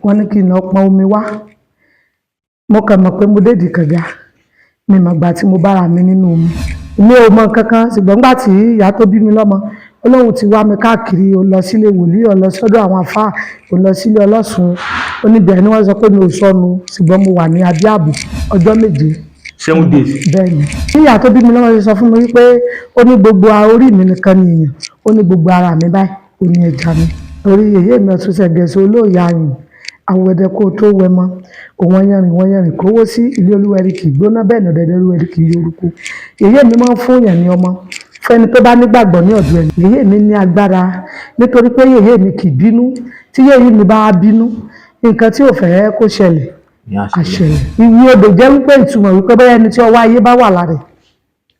Wọ́n ní kí n lọ pọn omi wá. Mo kàn mọ̀ pé mo dédìí kànga, mi mọ̀ gbà tí mo bára mi nínú omi. Mi ò mọ nǹkan kan, ṣùgbọ́n nígbà tí ìyá tó bí mi lọ́mọ, ó lóun ti wá mi káàkiri, ó lọ sílé wòlíì, ó lọ sọ́dọ̀ àwọn àfáà, ó lọ sílé ọlọ́sùn. Ó níbẹ̀ ni wọ́n sọ pé mi ò sọnù, ṣùgbọ́n mo wà ní abẹ́ ààbò ọjọ́ 7. 7 days. Bẹ́ẹ̀ ni. Bí ìyá tó bí mi lọ́mọ ṣe sọ fún mi wípé ó ní gbogbo orí mi nìkan ni èèyàn, ó ní gbogbo ara mi báyìí, ó ní ẹja mi. Orí yèyé mi ọ̀tún ṣẹ̀gẹ̀sẹ̀ olóòyà ayùn, àwẹ̀dẹ kó tó wẹ mọ́, òun yanrìn wọ́n yanrìn kówó sí ilé olúwẹ̀rí kì í gbóná, bẹ́ẹ̀ ni ọ̀dẹ̀dẹ̀ olúwẹ̀rí kì í yorùkú. Yèyé mi máa ń fún èèyàn ní ọmọ fẹ́ni tó bá nígbàgbọ́ ní ọ̀dọ̀ ẹ̀. Yèyé mi ní agbára nítorí pé yèyé mi kì í bínú. Tí yèyé mi bá bínú, nǹkan tí ò fẹ́ kó ṣẹlẹ̀ ní á àṣẹlẹ̀. Ṣẹlẹ̀. Ìwé odò jẹ́ wípé ìtumọ̀ wípé bóyá ẹni tí ọwọ́ ayé bá wà lára ẹ̀,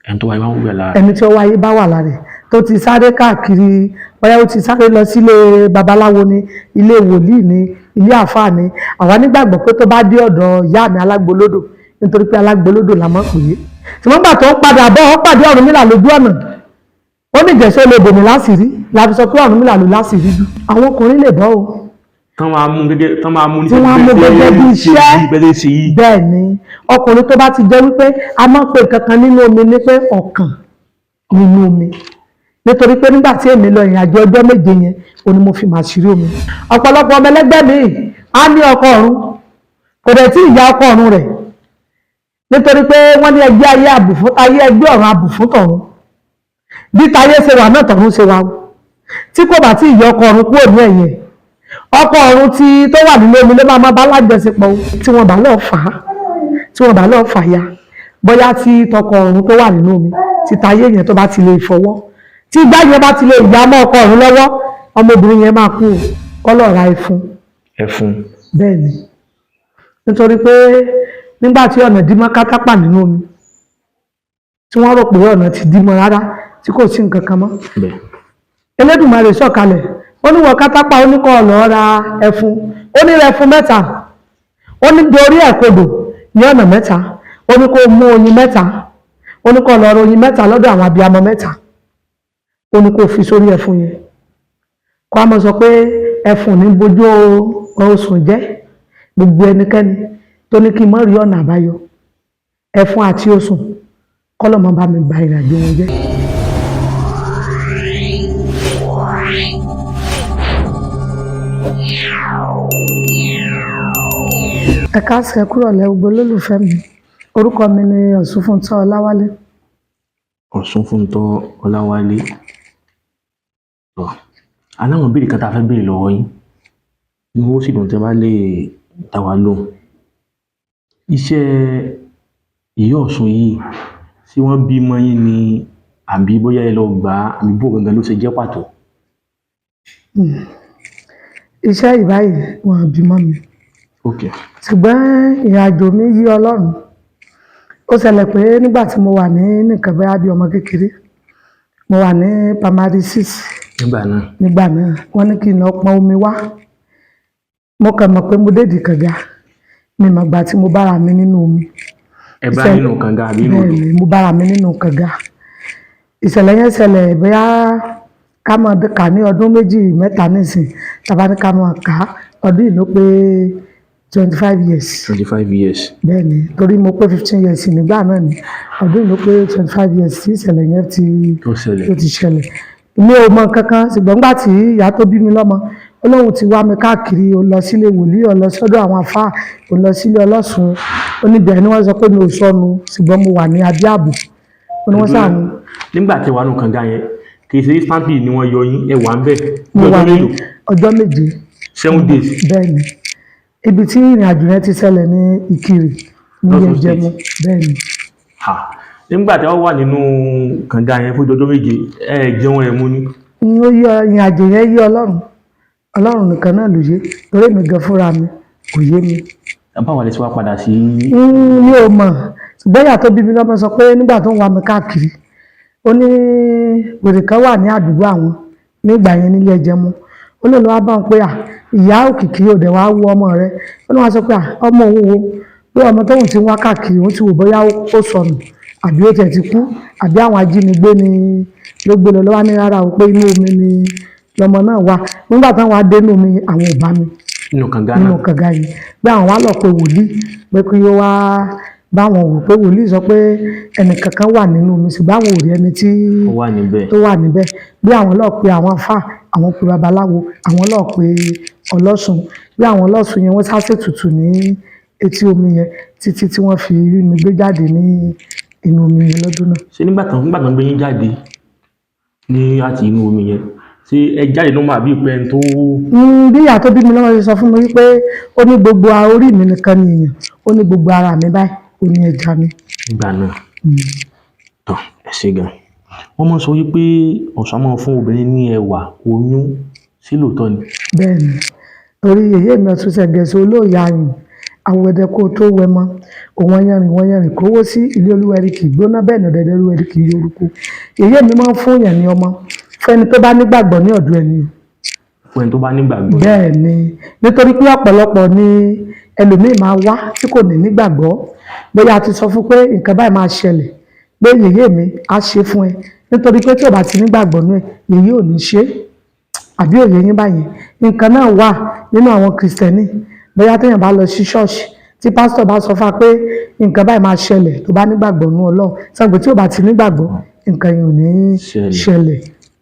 ẹni tó wáyé máa ń wẹ̀ lára. Ẹni tí ọwọ́ ayé bá wà lára ẹ̀ tó ti sáré káàkiri, bóyá ó ti sáré lọ sílé babaláwo ni, ilé wòlíì ni, ilé àfáà ni, àwa nígbàgbọ́ pé tó bá dé ọ̀dọ̀ ìyá mi alágbolódò, nítorí pé alágbolódò la mọ̀ pé, ṣùgbọ́n gbà tó ń padà bọ̀, ó pàdé Ọ̀rúnmìlà lójú ọ̀nà. Ó ní ìjẹ̀sọ́ lè bòmí láṣìírí la fi sọ pé Ọ̀rúnmìlà ló láṣìírí jù. Àwọn ọkùnrin lè bọ́ o. Tán máa mú gẹ́gẹ́, tán máa mú Tí wọ́n á mú gẹ́gẹ́ bí iṣẹ́. Bẹ́ẹ̀ ṣe yìí. Bẹ́ẹ̀ ni, ọkùnrin tó bá ti jẹ́ wípé a máa ń pe nǹkan kan nínú omi ní pé ọ̀kàn nínú omi, nítorí pé nígbà tí èmi lọ ìrìn àjò ọjọ́ 7 yẹn, ó ní mo fi màá ṣírí omi. Ọ̀pọ̀lọpọ̀ ọmọ ẹlẹ́gbẹ́ mi á ní ọkọ ọ̀run, kò dẹ̀ tí ìyá ọkọ ọ̀run rẹ̀, nítorí pé wọ́n ní ẹgbẹ́ ayé àbùfún ayé, ẹgbẹ́ ọ̀run àbùfún tọ̀run. Bí tayé ṣe wà náà tọ̀run ṣe wà o. Tí kò bá tí ìyá ọkọ ọ̀run kúrò ní ẹ̀yìn ẹ̀, ọkọ ọ̀run tí tó wà nínú omi ló máa má bá lájọṣepọ̀ o. Tí wọ́n bá lọ fà á, tí wọ́n bá lọ fà ya, bóyá tí tọkọ ọ̀run tó wà nínú omi tí tayé yẹn tó bá ti lè fọwọ́, tí igbá yẹn bá ti lè yá mọ́ ọkọ ọ̀run lọ́wọ́, ọmọbìnrin yẹn máa kú o. Kọ́ lọ́ọ́ ra ẹfun. Ẹfun. Bẹ́ẹ̀ ni, nítorí pé nígbà tí ọ̀nà dímọ́ kátápà nínú omi, tí wọ́n rò pé ọ̀nà ti dímọ́ rárá, tí kò sí nǹkan kan mọ́, Elédùmarè sọ̀kalẹ̀, ó ní wọ kátápà, ó ní kó lọ́ọ́ ra ẹfun. Ó ní ẹfun 3, ó ní dorí ẹ̀ kodò ní ọ̀nà 3, ó ní kó mú oyin 3, ó ní kó lọ́ọ́ ra oyin 3 lọ́dọ̀ àwọn abiyamọ 3, ó ní kó fi sórí ẹfun yẹn, kó a máa sọ pé ẹfun ní bójú osùn jẹ́. Gbogbo ẹnikẹ́ni tó ní kí n má rí ọ̀nà àbáyọ, ẹfun àti osùn kọ́lọ́mọ bá mi ba ìrìnàjò wọn jẹ́. Ẹ káàsán, ẹ kúrọ̀lẹ́ gbogbo olólùfẹ́ mi. Orúkọ mi ni Ọ̀ṣunfúntọ́ Ọláwálé. Ọ̀ṣunfúntọ́ Ọláwálé. Tọ́ aláwọn béèrè kan tá a fẹ́ béèrè lọ́wọ́ yín ní owó sì dùn tẹ́ bá lè dá wa lóhùn. Iṣẹ́ ìyá Ọ̀ṣun yìí, ṣé wọ́n bímọ yín ni, àbí bóyá ẹ lọ gbà á, àbí bó gangan ló ṣe jẹ́ pàtó? Iṣẹ́ ìbáyìí, wọn bímọ mi. Ṣùgbọ́n ìrìn àjò mi yí Ọlọ́run. Ó ṣẹlẹ̀ pé nígbà tí mo wà ní nìkan, bóyá bí ọmọ kékeré, mo wà ní primary 6. Nígbà náà. Nígbà náà, wọ́n ní kí n lọ pọn omi wá. Mo kàn mọ̀ pé mo dédìí kànga, mi mọ̀ gbà tí mo bára mi nínú omi. Ẹ bá nínú kànga àbí nínú odò? Bẹ́ẹ̀ ni, mo bára mi nínú kànga. Ìṣẹ̀lẹ̀ yẹn ṣẹlẹ̀ bóyá ká mọ̀ kà ní ọdún 2 3 nísìn, tàbá ní ká mọ̀ ká ọdún yìí ló pé 25 years. 25 years. Bẹ́ẹ̀ ni, torí mo pé 15 years nígbà náà, ni ọdún yìí ló pé 25 years tí ìṣẹ̀lẹ̀ yẹn ti tó ṣẹlẹ̀. Tó ti ṣẹlẹ̀. Mi ò mọ nǹkan kan, ṣùgbọ́n nígbà tí ìyá tó bí mi lọ́mọ, ó lóun ti wá mi káàkiri, ó lọ sílé wòlíì, ó lọ sọ́dọ̀ àwọn àfáà, ó lọ sílé ọlọ́sùn. Ó níbẹ̀ ni wọ́n sọ pé mi ò sọnù, ṣùgbọ́n mo wà ní abẹ́ ààbò. Ó ní wọ́n sàánú. Nígbà tí wàá nù kànga yẹn, kì í ṣe instantly ni wọ́n yọ yín? Ẹ wà ń bẹ̀ Mo bí wà ọjọ́ ní mélòó? Ọjọ́ 7. 7 days. Bẹ́ẹ̀ ni, ibi tí ìrìn àjò yẹn ti ṣẹlẹ̀ ní Ìkirè ní Lọ́sùn. Ìjẹ̀mú, bẹ́ẹ̀ ni. Ha, nígbà tí wọ́n wà nínú kànga yẹn fún ọjọ́ 7, ẹ jẹun, ẹ mú ní? Ó yọ ìrìn àjò yẹn yí Ọlọ́run, Ọlọ́run nìkan náà ló yé, torí èmi gan fúnra mi kò yé mi. Báwo lẹ ṣe wá padà sí? Mi ò mọ̀, ṣùgbọ́n ìyá tó bí mi lọ́mọ sọ pé nígbà tó ń wá mi káàkiri, ó ní wèrè kan wà ní àdúgbò àwọn nígbà yẹn nílé Ẹjẹmú. Ó lè lọ wá bá wọn pé à ìyá òkìkí ò dẹ̀ wá wo ọmọ rẹ̀. Ó ní wọ́n sọ pé à ọmọ òun wo, pé ọmọ tóun ti ń wá káàkiri, òun ti wò bóyá ó sọnù àbí ó tiẹ̀ ti kú àbí àwọn ajínigbé ni ló gbé lọ. Lọ́wọ́ ní rárá o, pé inú omi ni lọmọ náà wà. Nígbà táwọn á dé inú omi, àwọn ò bá mi. Nínú kànga nínú náà. Kànga yìí, pé àwọn wá lọ pé wòlíì pé kí ó wá báwọn wò, pé wòlíì sọ pé ẹnìkankan wà nínú omi, ṣùgbọ́n àwọn ò rí ẹni tí Ó wà níbẹ̀. tó wà níbẹ̀. Bí àwọn lọ pé àwọn afá, àwọn pé babaláwo, àwọn lọ pé ọlọ́sùn, bí àwọn ọlọ́sùn yẹn, wọ́n sá ṣètùtù ní etí omi yẹn títí tí wọ́n fi rí mi gbé jáde ní inú omi yẹn lọ́dún náà. Ṣé nígbà tán gbé yín jáde ní láti inú omi yẹn, ṣé ẹ jáde ló máa bí pé ẹni tó Bí ìyá tó bí mi lọ́wọ́ ṣe sọ fún mi wípé ó ní gbogbo orí mi nìkan ni èèyàn, ó ní gbogbo ara mi báyìí, ó ní ẹja ni. Nígbà náà tán? Ẹ ṣé gan. Wọ́n máa ń sọ wípé Ọ̀ṣun á máa fún obìnrin ní ẹwà oyún, sí lóòótọ́ ni? Bẹ́ẹ̀ ni, torí yèyé mi Ọ̀tún Ṣẹ̀gẹ̀sì olóòyà ayùn awẹ́dẹ kó tó wẹ mọ́ òun ọyànrìn wọ́n yànrìn kówó sí ilé olúwẹ̀rí kì í gbóná, bẹ́ẹ̀ ni ọ̀dẹ̀dẹ̀ olúwẹ̀rí kì í yorùkú. Yèyé mi máa ń fún yàn ní ọmọ fẹ́ni tó bá nígbàgbọ́ ní ọ̀dọ̀ ẹni o. Fún ẹni tó bá nígbàgbọ́. Bẹ́ẹ̀ ni, nítorí pé ọ̀pọ̀lọpọ̀ ni ẹlòmíì máa wá tí kò ní nígbàgbọ́. Bóyá a ti sọ fún pé nǹkan báyìí máa ṣẹlẹ̀, pé yèyé mi á ṣe fún ẹ, nítorí pé tí ò bá ti nígbàgbọ́ nú ẹ, yèyé ò ní ṣe é. Àbí òye yín báyẹn? Nǹkan náà wà nínú àwọn Kìrìsìtẹ́nì. Bóyá téèyàn bá lọ sí ṣọ́ọ̀ṣì, tí pásítọ̀ bá sọ fún wa pé nǹkan báyìí máa ṣẹlẹ̀, tó bá nígbàgbọ́ nú Ọlọ́run sàgbé, tí ò bá ti nígbàgbọ́, nǹkan yẹn ò ní ṣẹlẹ̀. Ṣẹlẹ̀.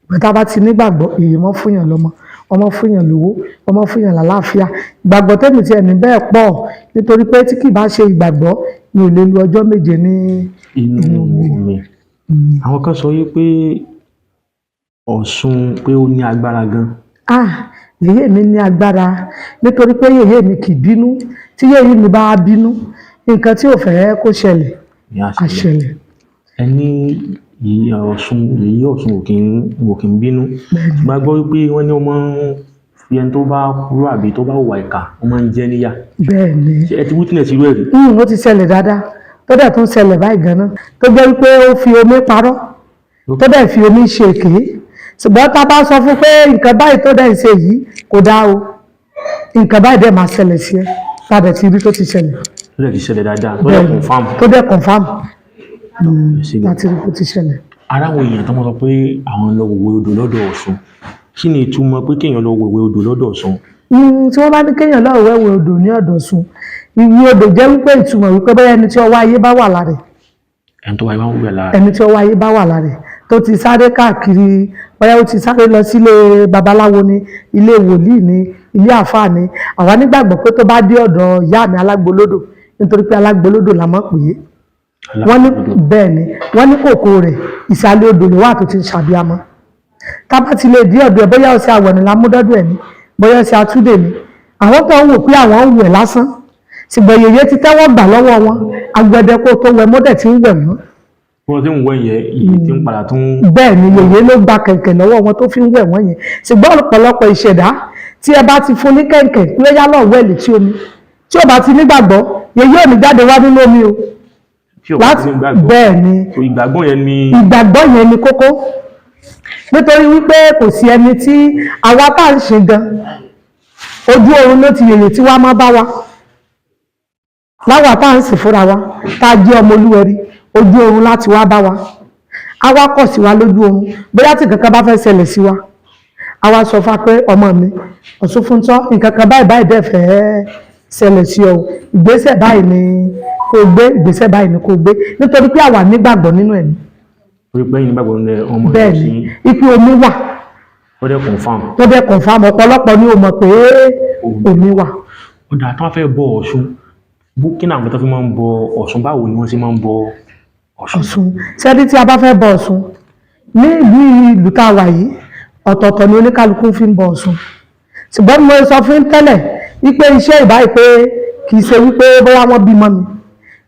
Bàtà bá ti nígbàgbọ́, èyí mọ́ fún yàn lọ́mọ, ọmọ fún yàn lówó, ọmọ fún yàn lálàáfíà. Ìgbàgbọ́ tèmi tiẹ̀ ní bẹ́ẹ̀ pọ̀, nítorí pé tí kì bá ṣe ìgbàgbọ́, mi ò lè lu ọjọ́ 7 ní inú inú omi. Omi. Àwọn kan sọ wípé Ọ̀ṣun pé ó ní agbára gan. Ah, yèyé mi ní agbára, nítorí pé yèyé mi kì í bínú. Tí yèyé mi bá bínú, nǹkan tí ò fẹ́ kó ṣẹlẹ̀ ní á àṣẹlẹ̀. ṣẹlẹ̀. Ẹni yìí Ọ̀ṣun, yèyé Ọ̀ṣun ò kì í bínú. Ṣùgbọ́n a gbọ́ wípé wọ́n ní wọ́n máa ń fi ẹni tó bá kúrò àbí tó bá hùwà ìkà, wọ́n máa ń jẹ níyà. Bẹ́ẹ̀ ni. Ṣé ẹ ti witness irú ẹ̀ rí? Ó ti ṣẹlẹ̀ dáadáa, tó dẹ̀ tún ṣẹlẹ̀ báyìí gan-an, tó jẹ́ wípé ó fi omi parọ́, tó dẹ̀ fi omi ṣe èké. Ṣùgbọ́n tá a bá sọ fún pé nǹkan báyìí tó dẹ̀ ń ṣe yìí kò dáa o, nǹkan báyìí dẹ̀ máa ṣẹlẹ̀ sí ẹ, tá a dẹ̀ ti rí tó ti ṣẹlẹ̀. Tó dẹ̀ ti ṣẹlẹ̀ dáadáa, tó dẹ̀ Bẹ́ẹ̀ ni, confirm. Tó dẹ̀ confirm. Ṣé gan. Láti rí tó ti ṣẹlẹ̀. Ara àwọn èèyàn tó máa sọ pé àwọn lọ wẹ̀wẹ̀ odò lọ́dọ̀ Ọ̀ṣun, kí ni ìtumọ̀ pé kéèyàn lọ wẹ̀wẹ̀ odò lọ́dọ̀ Ọ̀ṣun? Tí wọ́n bá ní kéèyàn lọ́ọ́ wẹ̀wẹ̀ odò ní ọ̀dọ̀ Ọ̀ṣun, ìwé odò jẹ́ wípé ìtumọ̀ wípé bóyá ẹni tí ọwọ́ ayé bá wà lára ẹ̀. Ẹni tó wáyé máa ń wẹ̀ lára. Ẹni tí ọwọ́ ayé bá wà lára ẹ̀, tó ti sáré káàkiri, bóyá ó ti sáré lọ sílé babaláwo ni, ilé wòlíì ni, ilé àfáà ni, àwa nígbàgbọ́ pé tó bá dé ọ̀dọ̀ ìyá mi alágbolódò, nítorí pé alágbolódò la mọ̀ pé wọ́n ní. Bẹ́ẹ̀ ni, wọ́n ní kòkó rẹ̀ ìsàlẹ̀ odò ló wà tó ti ń ṣàbíamọ́. Tá bá ti lè dé ọ̀dọ̀ ẹ̀, bóyá ọ̀sẹ̀ àwọ̀nì la mú dọ́dọ̀ ẹ̀ ni, bóyá ọ̀sẹ̀ àtúndè ni, àwọn tó ń wò pé àwọn ń wẹ̀ lásán, ṣùgbọ́n yèyé ti tẹ́wọ́ gbà lọ́wọ́ wọn. Agbẹ̀dẹ kó tó wẹ̀ mọ́dẹ̀ tí ń wẹ̀ wọ́n. Wọ́n ti ń wẹ̀ yẹn, ìyí tí ń padà tún. Bẹ́ẹ̀ ni, yèyé ló gba kẹ̀kẹ́ lọ́wọ́ wọn tó fi ń wẹ̀ wọ́n yẹn. Ṣùgbọ́n ọ̀pọ̀lọpọ̀ ìṣẹ̀dá tí ẹ bá ti fún ní kẹ̀kẹ́ pé ó yá lọ wẹ̀ létí omi, tí ò bá ti nígbàgbọ́, yèyé ò ní jáde wá nínú omi o. Tí ò bá ti nígbàgbọ́. Bẹ́ẹ̀ ni. So ìgbàgbọ́ yẹn ni. Ìgbàgbọ́ yẹn ni kókó, nítorí wípé kò sí ẹni tí àwa tá à ń ṣe gan, ojú oorun ló ti yèyè tí wàá má bá wa. Láwa tá à ń sìn fúnra wa, tá a jẹ́ ọmọ olúwẹ̀rí, ojú oorun láti wá bá wa, a wá kọ̀ sí wa lójú oorun. Bóyá tí kankan bá fẹ́ ṣẹlẹ̀ sí wa, a wá sọ fún wa pé ọmọ mi Ọ̀ṣunfúntọ́, nǹkan kan báyìí báyìí dẹ̀ fẹ́ ṣẹlẹ̀ sí ọ o, ìgbésẹ̀ báyìí ni kò gbé, ìgbésẹ̀ báyìí ni kò gbé, nítorí pé àwa nígbàgbọ́ nínú ẹ̀ ni. Torí pé ẹ̀yin nígbàgbọ́ nínú ẹ̀, ọmọ Bẹ́ẹ̀ yẹn ni sí. Ipe omi wà. Ó dẹ̀ confirm. Tó dẹ̀ confirm. Ọ̀pọ̀lọpọ̀ ni ó mọ̀ pé omi wà. Ó dà, tó wọ́n fẹ́ bọ Ọ̀ṣun bó, kí ni àwọn tó fi máa ń bọ Ọ̀ṣun? Báwo ni wọ́n ṣe máa ń bọ Ọ̀ṣun? Ọ̀ṣun ṣẹ́ni, tí a bá fẹ́ bọ Ọ̀ṣun ní ìlú ìlú tá a wà yìí, ọ̀tọ̀ọ̀tọ̀ ni oníkálukú fi ń bọ Ọ̀ṣun. Ṣùgbọ́n mo sọ fún tẹ́lẹ̀ wípé iṣẹ́ ìbáyìí pé kì í ṣe wípé bóyá wọ́n bímọ mi,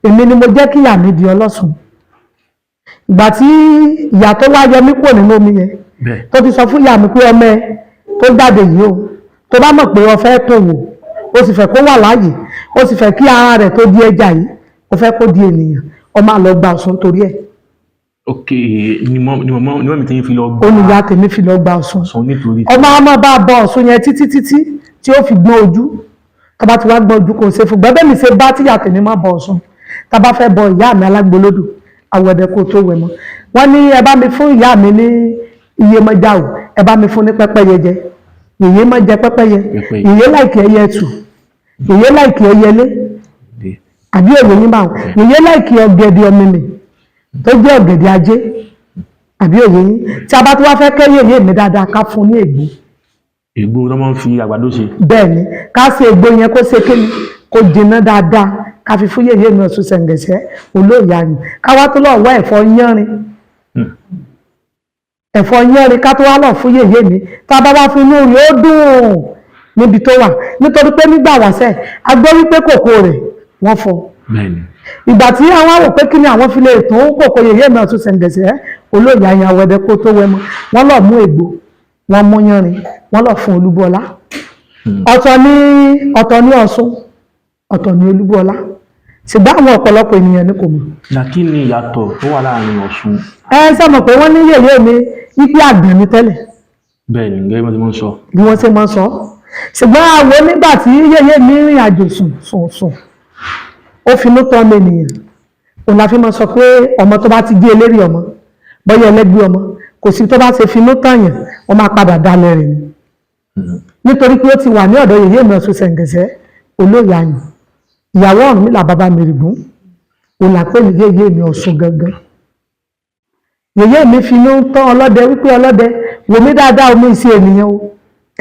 èmi ni mo jẹ́ kí ìyá mi di ọlọ́ṣun. Ìgbà tí ìyá tó wá yọ mí kúrò nínú omi yẹn, tó ti sọ fún ìyá mi pé ọmọ ẹ tó jáde yìí o, tó bá mọ̀ pé o fẹ́ tó wò, o sì fẹ́ kó wà láàyè, o sì fẹ́ kí ara rẹ̀ tó di ẹja yìí, o fẹ́ kó di ènìyàn, o máa lọ gba Ọ̀ṣun torí ẹ̀. Ok, ni mọ́ mi ti ń fi lọ Ó ní ìyá tèmi fi lọ gba Ọ̀ṣun. Ọ̀ṣun nítorí. Ọmọ a máa bá bọ Ọ̀ṣun yẹn títí títí tí ó fi gbọ́n ojú. Tó bá ti wá gbọ́n ojú, kò ṣe fún gbọ́dọ̀ mi ṣe bá tíyà tèmi má bọ Ọ̀ṣun. Tá bá fẹ́ bọ ìyá mi alágbolódò, àwẹ̀dẹ kó tó wẹ̀ mọ́, wọ́n ní ẹ bá mi fún ìyá mi ní iyemọja o, ẹ bá mi fún ní pẹ́pẹ́yẹ jẹ. Yèyé máa jẹ pẹ́pẹ́yẹ. Pẹ́pẹ́yẹ. Yèyé like ẹyẹ ẹtù, yèyé like ẹyẹlé, àbí òye yín báwọn? Yèyé like ọ̀gẹ̀dẹ̀ ọ̀mìmì tó jẹ́ ọ̀gẹ̀dẹ̀ ajé, àbí òye yín? Tí a bá tó wá fẹ́ kẹ́ yèyé mi dáadáa, ká fún ní ègbò. Ègbò tó máa ń fi àgbàdo ṣe. Bẹ́ẹ̀ ni, ká ṣe ègbò yẹn kó ṣe kéni, kó jiná dáadáa, ká fi fún yèyé mi Ọ̀ṣun Ṣẹ̀ǹgẹ̀ṣẹ̀ olóòyà yìí, ká wá tó lọ́ọ́ wá ẹ̀fọ́ yánrin, ẹ̀fọ́ yánrin, ká tó wá lọ fún yèyé mi. Tá a bá wá fún, inú rẹ̀ ó dùn níbi tó wà, nítorí pé nígbà wáṣẹ̀ a gbọ́ wípé kòkó rẹ̀ wọ́n fọ́. Bẹ́ẹ̀ni. Ìgbà tí àwọn àwò pé kí ni àwọn fi lè tún kòkó yèyé mi Ọ̀ṣun Ṣẹ̀ǹgẹ̀ṣẹ̀ olóòyà yẹn, àwẹ̀dẹ kó tó wẹ́ mọ́, wọ́n lọ mú ègbò, wọ́n mú yánrin, wọ́n lọ fún Olúbọ́lá. Ọ̀tọ̀ ní, ọ̀tọ̀ ní Ọ̀ṣun, ọ̀tọ̀ ní Olúbọ́lá, ṣùgbọ́n àwọn ọ̀pọ̀lọpọ̀ ènìyàn ni kò mọ̀. Na kí ni ìyàtọ̀ tó wà láàrin Ọ̀ṣun? Ẹ sọmọ pé wọ́n ní yèyé mi wípé àgbẹ̀ mi tẹ́lẹ̀. Bẹ́ẹ̀ni, gẹ́gẹ́ bí wọ́n ti máa ń sọ. Bí wọ́n ṣe máa ń sọ. Ṣùgbọ́n àwọn nígbà tí yèyé mi rìn àjò sùn sùn sùn, ó finú tọ́ ọmọ ènìyàn. Òun la fi máa sọ pé ọmọ tó bá ti gé eléré ọmọ, bọ́yá ẹlẹ́gbẹ́ ọmọ, kò sí tó bá ṣe finú tàyàn, wọ́n máa padà dalẹ̀ rẹ̀ ni, nítorí pé ó ti wà ní ọ̀dọ̀ yèyé mi Ọ̀ṣun Ṣẹ̀ǹgẹ̀ṣẹ̀ olóyè àyàn, ìyàwó Ọ̀rúnmìlà bàbá Mèrìgún. Òun là pè ní yèyé mi Ọ̀ṣun gangan. Yèyé mi finú tán ọlọ́dẹ wípé, "Ọlọ́dẹ, wò mí dáadáa, omi ìsí ènìyàn o,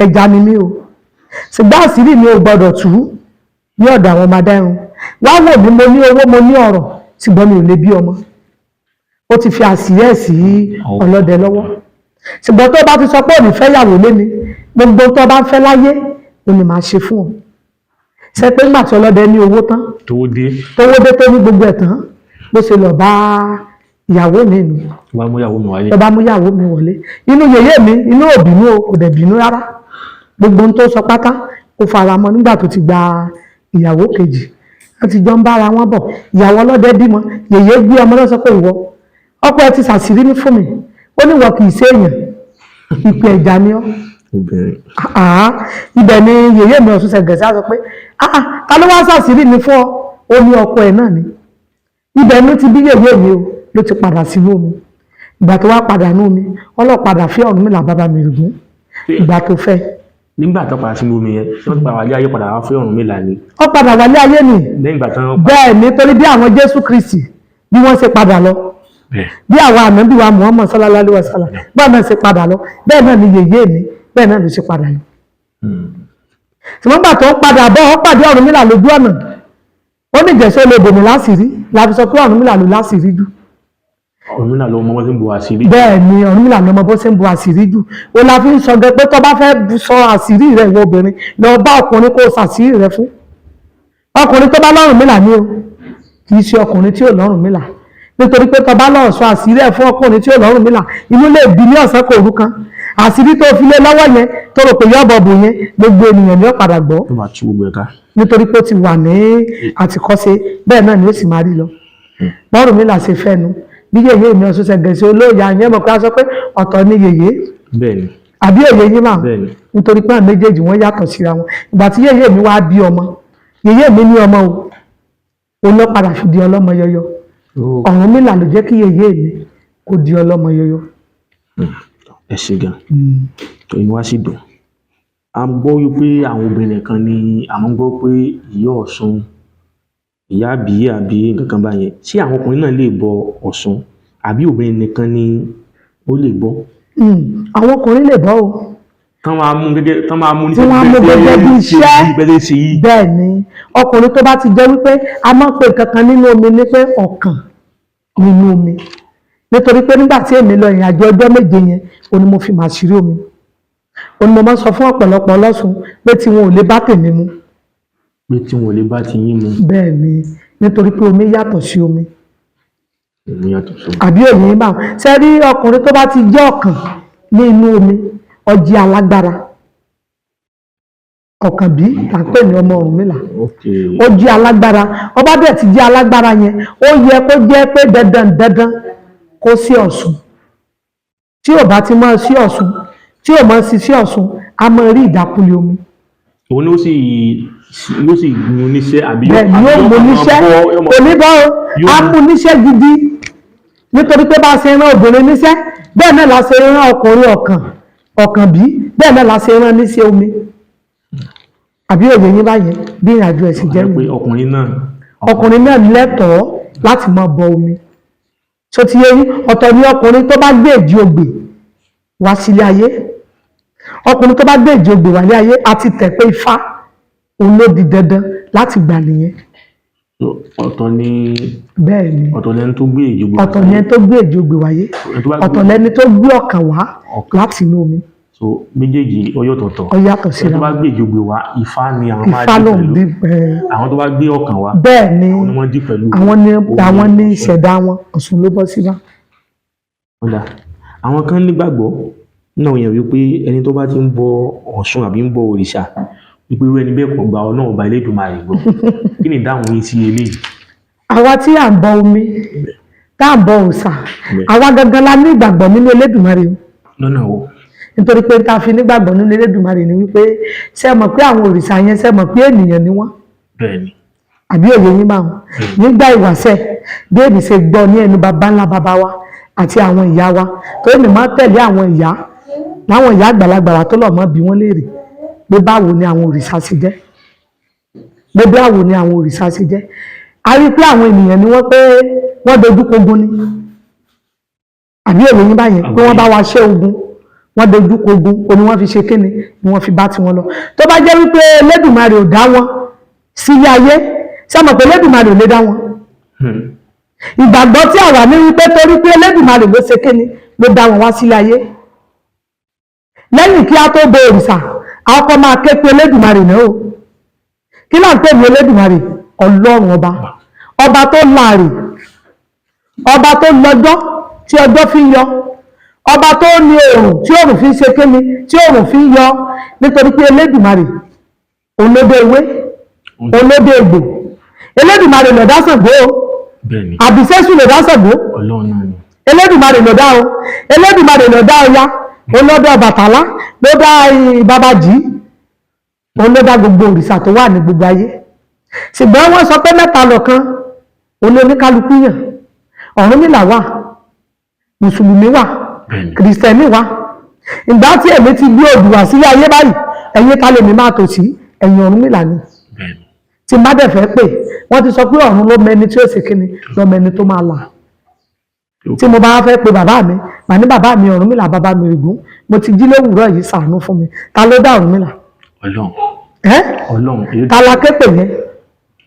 ẹja ni mí o, ṣùgbọ́n àṣírí mi ò gbọ́dọ̀ tú ní ọ̀dọ̀ àwọn ọmọ adẹ́rùn. Wá wò mí, mo ní owó, mo ní ọ̀rọ̀, ṣùgbọ́n mi ò lè bí ọmọ." Ó ti fi àṣírí ẹ̀ sí ọlọ́dẹ lọ́wọ́. "Ṣùgbọ́n tó bá ti sọ pé òní fẹ́ yàwó lé mi, gbogbo tó bá ń fẹ́ láyé ò ní máa ṣe fún ọ." Ṣe pé nígbà tí ọlọ́dẹ ní owó tán, tó dé, tówó dé, tó ní gbogbo ẹ̀ tán, bó ṣe lọ bá ìyàwó mi nù. Tó bá mú ìyàwó mi wáyé. Tó bá mú ìyàwó mi wọlé, inú yèyé mi, inú ò bínú o, kò dẹ̀ bínú rárá. Gbogbo ohun tó sọ pátá, kò fara mọ́. Nígbà tó ti gba ìyàwó kejì, wọ́n ti jọ ń bára wọn bọ̀. Ìyàwó ọlọ́dẹ bímọ, yèyé gbé ọmọ náà, sọ pé, "Ìwọ, ọkọ ẹ ti ṣàṣírí ní fún mi, ó ní ìwọ kì í ṣe èèyàn, ìpè ẹja ni ọ́." Obìnrin. Àá, ibẹ̀ ni yèyé mi Ọ̀ṣun Ṣẹ̀ǹgẹ̀ṣẹ̀ á sọ pé, "Ah, ta ló wá ṣàṣírí mi fún ọ?" Ó ní ọkọ ẹ̀ náà ni. Ibẹ̀ ló ti bí yèyé mi o, ló ti padà sínú omi. Ìgbà tó wá padà ní omi, ọlọ́padà fẹ́ Ọ̀rúnmìlà bàbá Mèrìgún. Ìgbà tó fẹ́, Nígbà tó padà sínú omi yẹn, ṣé wọ́n ti padà wálé ayé, padà wá fẹ́ Ọ̀rúnmìlà ni? Ó padà wálé ayé ni. Lẹ́yìn ìgbà tán? Bẹ́ẹ̀ ni, torí bí àwọn Jésù Kristi bí wọ́n ṣe padà lọ, bí àwọn ànábì wa Muhammad sallallahu alaihi wasallam bẹ́ẹ̀ náà ṣe padà lọ, bẹ́ẹ̀ náà ni yèyé mi, bẹ́ẹ̀ náà ló ṣe padà lọ. Ṣùgbọ́n gbà tó ń padà bọ̀, ó pàdé Ọ̀rúnmìlà lójú ọ̀nà. Ó ní ìjẹ̀sọ́ lè bòmí láṣìírí, la fi sọ pé Ọ̀rúnmìlà ló láṣìírí jù. Ọ̀rúnmìlà ló mọ wọ́n ti ń bo àṣírí. Bẹ́ẹ̀ ni, Ọ̀rúnmìlà ló mọ bó ṣe ń bo àṣírí jù. Ó la fi ń sọ gẹ pé tó bá fẹ́ sọ àṣírí rẹ̀, ìwọ obìnrin, lọ bá ọkùnrin kó o ṣàṣírí rẹ̀ fún. Ọkùnrin tó bá lọ́rùnmìlà ni o, kì í ṣe ọkùnrin tí ò lọ́rùnmìlà, nítorí pé tó bá lọ́ọ̀ sọ àṣírí ẹ̀ fún ọkùnrin tí ò lọ́rùnmìlà, inú lè bí ní ọ̀sán kò rú kan. Àṣírí tó fi lé lọ́wọ́ yẹn, tó rò pé yọ́bọ̀ bò yẹn, gbogbo ènìyàn ni ó padà gbọ́. Tó máa tú gbogbo ẹ̀ka. Nítorí pé ó ti wà ní àtìkọ́ṣe, bẹ́ẹ̀ náà ni ó sì máa rí lọ. Bọ́rùnmìlà ṣe fẹ́nu bí yèyé mi Ọ̀ṣun Ṣẹ̀ǹgẹ̀ṣẹ̀ olóòyà yẹn, mọ̀ pé a sọ pé ọ̀tọ̀ ni yèyé. Bẹ́ẹ̀ni. Àbí òye yín mà? Bẹ́ẹ̀ni. Nítorí pé àwọn méjèèjì wọ́n yàtọ̀ síra wọn. Ìgbà tí yèyé mi wá bí ọmọ, yèyé mi ní ọmọ o, òun ló padà fi di ọlọ́mọ yọyọ. Ọ̀rúnmìlà ló jẹ́ kí yèyé mi kó di ọlọ́mọ yọyọ. Ẹ ṣe gan, tó inú wa sì dùn. A gbọ́ wípé àwọn obìnrin kan ni àwọn gbọ́ pé ìyá Ọ̀ṣun, ìyá àbíyè àbí nǹkan kan báyẹn. Ṣé àwọn ọkùnrin náà lè bọ Ọ̀ṣun, àbí obìnrin nìkan ni ó lè bọ? Àwọn ọkùnrin lè bọ́ o. Tán máa mú gẹ́gẹ́, tán máa mú Tí wọ́n á mú gẹ́gẹ́ bí iṣẹ́. Bẹ́ẹ̀ ṣe yìí. Bẹ́ẹ̀ ni, ọkùnrin tó bá ti jẹ́ wípé a máa ń pè kankan nínú omi ní pé ọ̀kàn nínú omi, nítorí pé nígbà tí èmi lọ ìrìn àjò ọjọ́ 7 yẹn, òun ni mo fi màá ṣírí omi. Òun ni mo máa ń sọ fún ọ̀pọ̀lọpọ̀ ọlọ́sùn pé tí wọn ò lè bá tèmi mu. Pé tí wọn ò lè bá ti yín mu. Bẹ́ẹ̀ ni, nítorí pé omi yàtọ̀ sí omi. Òun yàtọ̀ sí. Àbí òye bá ṣe rí? Ọkùnrin tó bá ti jẹ́ ọ̀kàn ní inú omi, ọjí alágbára, ọ̀kàn bí là ń pè ní ọmọ Ọ̀rúnmìlà. Ó jẹ́ alágbára. Ọba bẹ́ẹ̀ ti jẹ́ alágbára yẹn, ó yẹ kó jẹ́ pé dandan dandan kó sí Ọ̀ṣun. Tí ò bá ti máa sí Ọ̀ṣun, tí ò máa sí sí Ọ̀ṣun, a máa rí ìdákulẹ̀ omi. Òun ló sì ló sì mú níṣẹ́, àbí? Bẹ́ẹ̀ ni, yóò mú níṣẹ́. Kò ní bọ́ o, á mú níṣẹ́ gidi, nítorí pé bá a ṣe rán obìnrin níṣẹ́, bẹ́ẹ̀ náà la ṣe rán ọkùnrin ọ̀kàn. Ọ̀kànbí bẹ́ẹ̀ náà la ṣe rán ní sí omi. Àbí òye yín báyẹn bí ìrìn àjò ẹ̀sìn jẹ́ Àjẹ́ pé nìyẹn. ọkùnrin náà. Ọkùnrin náà lẹ́tọ̀ọ́ láti máa bọ omi. Tó ti yé yín? Ọ̀tọ̀ ni ọkùnrin tó bá gbé èjì ogbè wá sílé ayé. Ọkùnrin tó bá gbé èjì ogbè wálé ayé, a ti tẹ̀ pé Ifá òun ló di dandan láti gbà nìyẹn. Ọ̀tọ̀ ni. Bẹ́ẹ̀ ni. Ọ̀tọ̀ lẹni tó gbé èjì ogbè. Ọ̀tọ̀ ni ẹni tó gbé èjì ogbè wáyé. Ẹni tó bá gbé- Ọ̀tọ̀ lẹni tó gbé ọ̀kàn wá Ọ̀kàn. láti inú omi. So méjèèjì ó yàtọ̀tọ̀. Ó yàtọ̀ Ẹni síra tó bá wọn. gbé èjì ogbè wá, Ifá ni àwọn máa Ifá dì ló ń pẹ̀lú. bí ẹ. Àwọn tó bá gbé ọ̀kàn wá, Bẹ́ẹ̀ ni. àwọn ni wọ́n dì pẹ̀lú Àwọn ní omi àwọn ní Ọ̀ṣun. ìṣẹ̀dá wọn, Ọ̀ṣun ló bọ́ síbá. Ó dáa. Àwọn kan nígbàgbọ́ náà yẹn wípé ẹni tó bá ti ń bọ Ọ̀ṣun àbí ń bọ òrìṣà, wípé irú ẹni bẹ́ẹ̀ kò gba Ọlọ́run Ọba Elédùmarè gbọ́. Kí ni ìdáhùn yín sí eléyìí? Àwa tí à ń bọ omi, tá à ń bọ òòṣà, àwa gangan la ní ìgbàgbọ́ nínú Elédùmarè o. Lọ́nà wo? Nítorí pé tá a fi nígbàgbọ́ nínú Elédùmarè ni wípé, ṣé ẹ mọ̀ pé àwọn òrìṣà yẹn, ṣé ẹ mọ̀ pé ènìyàn ni wọ́n? Bẹ́ẹ̀ ni. Àbí òye yín bá wọn? Nígbà ìwàṣẹ̀, bí èmi ṣe gbọ́ ní ẹnu baba ńlá baba wa àti àwọn ìyá wa, tó èmi máa ń tẹ̀lé àwọn ìyá láwọn ìyá àgbàlagbà wa tó lọ̀ mọ́ bí wọ́n léèrè pé báwo ni àwọn òrìṣà ṣe jẹ́, pé báwo ni àwọn òrìṣà ṣe jẹ́. A rí pé àwọn ènìyàn ni wọ́n, pé wọ́n dojú kogun ni. Àbí òye yín báyẹn? Pé wọ́n bá wa ṣẹ́ ogun, wọ́n dojú kogun o ni wọ́n fi ṣe kíni ni wọ́n fi bá tiwọn lọ. Tó bá jẹ́ wípé Elédùmarè ò dá wọn sílé ayé, ṣé mọ̀ pé Elédùmarè ò lè dá wọn? Ìgbàgbọ́ tí àwa ní wípé torí pé Elédùmarè ló ṣe kíni ló dá wọn wá sílé ayé. Lẹ́yìn kí á tó bọ òrìṣà, a kọ́kọ́ máa ké pe Elédùmarè náà o. Kí là ń pè ní Elédùmarè? Ọlọ́run Ọba, ọba tó láàrè, ọba tó lọ́jọ́ tí ọjọ́ fi ń yọ, ọba tó ní oòrùn tí oòrùn fi ń ṣe kíni tí oòrùn fi ń yọ. Nítorí pé Elédùmarè òun ló dé ewé, òun ló dé egbò. Elédùmarè ló dá Ṣàngó o. Bẹ́ẹ̀ ni. Àbí Ṣésù ló dá Ṣàngó? Ọlọ́run náà ni. Elédùmarè ló dá o. Elédùmarè ló dá Ọya, òun ló dá Ọbàtálá, ló dá Babájì, òun ló dá gbogbo òrìṣà tó wà ní gbogbo ayé. Ṣùgbọ́n wọ́n sọ pé mẹ́ta lọ̀kan òun ló ní kálukú yàn. Ọ̀rúnmìlà wà, mùsùlùmí wà, Bẹ́ẹ̀ ni. Kìrìsìtẹ́nì wà. Ìgbà tí èmi ti gbé Oòduà sílé ayé báyìí, ẹ̀yin ta lèmi máa tò sí? Ẹ̀yìn Ọ̀rúnmìlà ni. Bẹ́ẹ̀ ni. Tí má dẹ̀ fẹ́ pè, wọ́n ti sọ pé ọ̀run ló mẹni tí ó ṣe kíni ló mẹni tó máa là. Tí mo bá fẹ́ pe bàbá mi, màá ní, "Bàbá mi Ọ̀rúnmìlà, bàbá mi Ògún, mo ti jí lówùúrọ̀ yìí, ṣàánú fún mi." Ta ló dá Ọ̀rúnmìlà? Ọlọ́run. Ẹ́? Ọlọ́run. Ta la ké pè yẹn?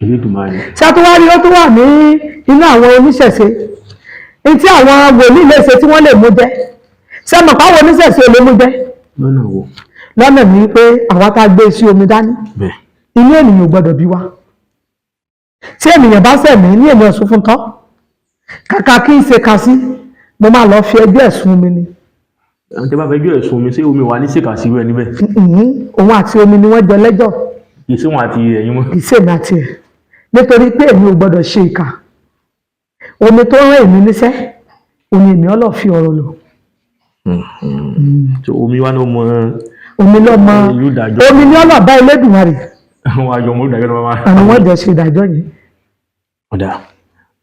Elédùmarè. Ṣé a tún wá rí, ó tún wà ní inú àwọn oníṣẹ̀ṣe ní tí àwọn wòlíì lè ṣe tí wọ́n lè mú jẹ. Ṣé mọ̀ pé àwọn oníṣẹ̀ṣe ò lè mú jẹ? Lọ́nà wo? Lọ́nà ní pé àwa tá a gbé sí omi dání, inú ènìyàn ò gbọ́dọ̀ bí wa. Tí ènìyàn bá ṣẹ̀ mí ní èmi Ọ̀ṣun fún tán, kàkà kí n ṣe kà sí, mo máa lọ fi ẹjọ́ ẹ̀sùn omi ni. Àwọn tí a bá fẹ́ gbé ẹ̀sùn omi, ṣé omi wà ní ṣèkà sí rẹ̀ níbẹ̀? Òun àti omi ni wọ́n jọ lẹ́jọ́. Kì í sí wọn àti ẹ̀yin mọ́. Kì í ṣèmi àti ẹ̀, nítorí pé èmi ò gbọ́dọ̀ ṣe ìkà. Omi tó rán èmi níṣẹ́ òun ni èmi ọlọ́ fi ọ̀rọ̀ lò. So omi wa ní ó mọ Omi ló mọ ìlú ìdájọ́. Omi ní ọlọ́ọ̀bá Elédùmarè. Àwọn àjọ ọmọ olùdájọ́ ló máa. Àwọn wọ́n jọ ṣe ìdájọ́ yẹn. Ọ̀dà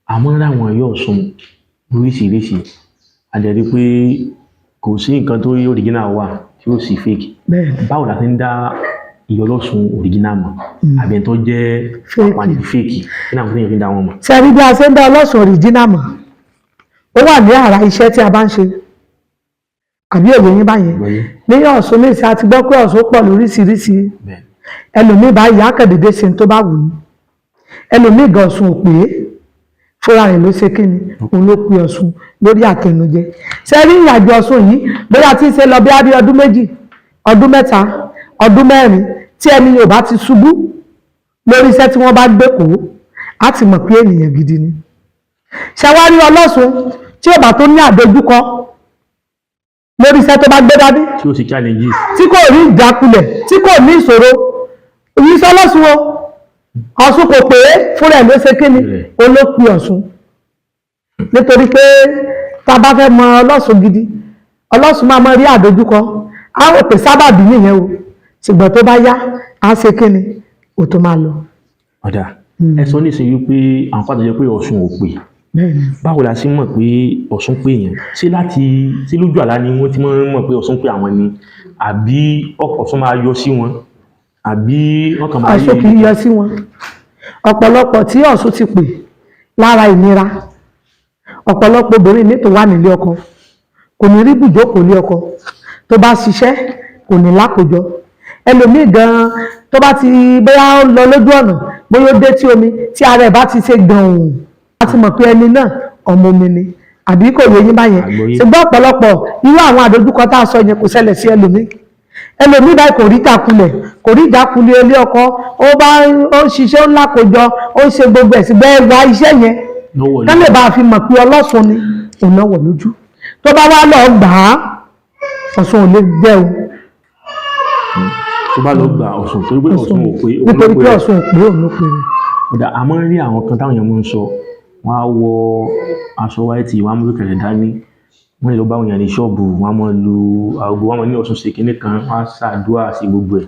àmọ́ láwọn yóò sun oríṣiríṣi, a dẹ̀ rí pé kò sí nǹkan tó rí original wà tí ó sì fake. Bẹ́ẹ̀ ni. Báwo la ti ń dá ìyọlọ́sùn original mọ̀ àbí ẹni tó jẹ́ Fake. àpàdé fake? Kí náà fún yẹn fi ń dá wọn mọ̀? Ṣe rí bí a ṣe ń dá ọlọ́sùn original mọ̀, ó wà ní àrà iṣẹ́ tí a bá ń ṣe. Àbí òye yín báyẹn? Gbọ́yé. Ní Ọ̀ṣun ní ìsìn, a ti gbọ́ pé Ọ̀ṣun pọ̀ lóríṣiríṣi. Bẹ́ẹ̀. Ẹlòmíì báyìí akẹ́dẹ̀dẹ̀ ṣe tó bá wù ní. Ẹlòmíì gan, Ọ̀ṣun ò pé, fúnra rẹ̀ ló ṣe kíni òun ló pe Ọ̀ṣun lórí àtẹnujẹ. Ṣe rí ìrìnàjò Ọ̀ṣun yìí, bóyá tí ń ṣe lọ bí á bí ọdún 2, ọdún 3, ọdún 4, tí ẹni yóò bá ti ṣubú lórí iṣẹ́ tí wọ́n bá gbé kó, á ti mọ̀ pé ènìyàn gidi ni. Ṣe wá rí ọlọ́ṣun tí ò bá tó ní àdójúkọ lórí iṣẹ́ tó bá gbé dání, Tí ó sì challenges, tí kò rí ìjákulẹ̀, tí kò ní ìṣòro, ìyíṣẹ́ ọlọ́ṣun o, Ọ̀ṣun kò pé, fúnra ẹ̀ ló ṣe kíni olópin Ọ̀ṣun. Nítorí pé tá a bá fẹ́ mọ ọlọ́ṣun gidi, ọlọ́ṣun máa mọ rí àdójúkọ, á rò pé sábàbí nìyẹn o, ṣùgbọ́n tó bá yá, á ṣe kíni ò tó máa lọ. Ọ̀dà, ẹ sọ nísìnyí wípé àwọn pàtó jẹ́ pé Ọ̀ṣun ò pè. Bẹ́ẹ̀ni. Báwo la ṣe mọ̀ pé Ọ̀ṣun pé èèyàn? Ṣé láti ṣé lójú àlá ni wọ́n ti máa ń mọ̀ pé Ọ̀ṣun pé àwọn ni, àbí Ọ̀ṣun máa yọ sí wọn, àbí wọ́n kàn máa rí? Ọ̀ṣun kì í yọ sí wọn. Ọ̀pọ̀lọpọ̀ tí Ọ̀ṣun ti pè lára ìnira, ọ̀pọ̀lọpọ̀ obìnrin ní tó wà nílé ọkọ kò ní rí bùjókòó lé ọkọ, tó bá ṣiṣẹ́ kò ní lákòjọ. Ẹlòmíì gan-an tó bá ti bóyá ó lọ lójú ọ̀nà, bóyá ó dé tí omi tí ara ẹ̀ bá ti ṣe gan-an, a ti mọ̀ pé ẹni náà ọmọ omi ni, àbí kò yé yín báyẹn? Àgbọ́yé. Ṣùgbọ́n ọ̀pọ̀lọpọ̀ irú àwọn àdójúkọ tá a sọ yẹn kò ṣẹlẹ̀ sí ẹlòmíì. Ẹlòmíì báyìí kò rí ìjákulẹ̀, kò rí ìjákulẹ̀ ilé ọkọ, ó bá ó ń ṣiṣẹ́, ó ń lákòjọ, ó ń ṣe gbogbo ẹ̀, síbẹ̀ wá iṣẹ́ yẹn lọ́wọ́ ká lè bá a fi mọ̀ pé ọlọ́sùn ni òun náà wọ̀ lójú. Tó bá wá lọ gbà á, Ọ̀ṣun ò lè jẹ́ o. Tó bá lọ gba Ọ̀ṣun, torí pé Ọ̀ṣun ò pé òun ló Nítorí pé pé rẹ̀. Ọ̀ṣun ò pé, òun ló pé rẹ̀. Ọ̀dà, a máa ń rí àwọn kan táwọn èèyàn máa ń sọ, wọ́n á wọ aṣọ white, wọ́n á mú kẹ̀kẹ́ dání, wọ́n lè lọ bá àwọn èèyàn ní ṣọ́ọ̀bù, wọ́n á máa lu aago, wọ́n á máa ní Ọ̀ṣun ṣe kinní kan, wọ́n á ṣàdúrà sí gbogbo ẹ̀.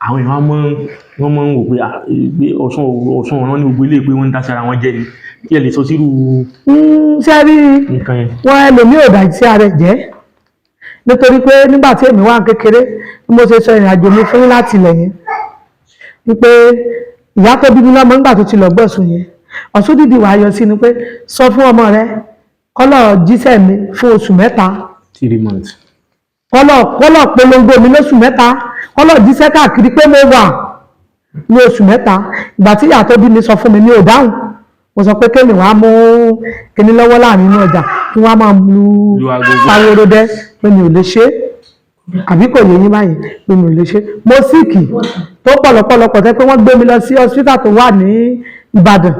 Àwọn èèyàn wọ́n máa ń wò pé, ah, pé Ọ̀ṣun ọ̀ràn ní gbogbo ilé, pé wọ́n ń dá sí ara wọn jẹ́ ni. Kí ẹ lè sọ sírú Ṣé rí nǹkan yẹn? Wọn ẹlòmíì ò dà sí ara ẹ̀ jẹ́, nítorí pé nígbà tí èmi wà ní kékeré, bí mo ṣe sọ ìrìn àjò mi fún yín láti ilẹ̀ yẹn, wípé ìyá tó bí mi lọ́mọ, nígbà tó ti lọ gbọ̀sùn yẹn, Ọ̀ṣun dídì wàá yọ sí ni pé sọ fún ọmọ rẹ kọ́lọ̀ jíṣẹ́ mi fún oṣù 3. 3 months. Kọ́lọ̀ polongo mi lóṣù 3, kọ́lọ̀ jíṣẹ́ káàkiri pé mo wà ní oṣù 3. Ìgbà tí ìyá tó bí mi sọ fún mi, ní ò dáhùn. Mo sọ pé kémi wàá mú kíní lọ́wọ́ láàrin inú ọjà kí wọ́n á máa lu Lu agogo. pawórodẹ, pé mi ò lè ṣe é, àbí kò yé yín báyìí? Pé mi ò lè ṣe é. Mo sick tó pọ̀lọpọ̀lọpọ̀, tẹ́ pé wọ́n gbé mi lọ sí hospital tó wà ní Ìbàdàn,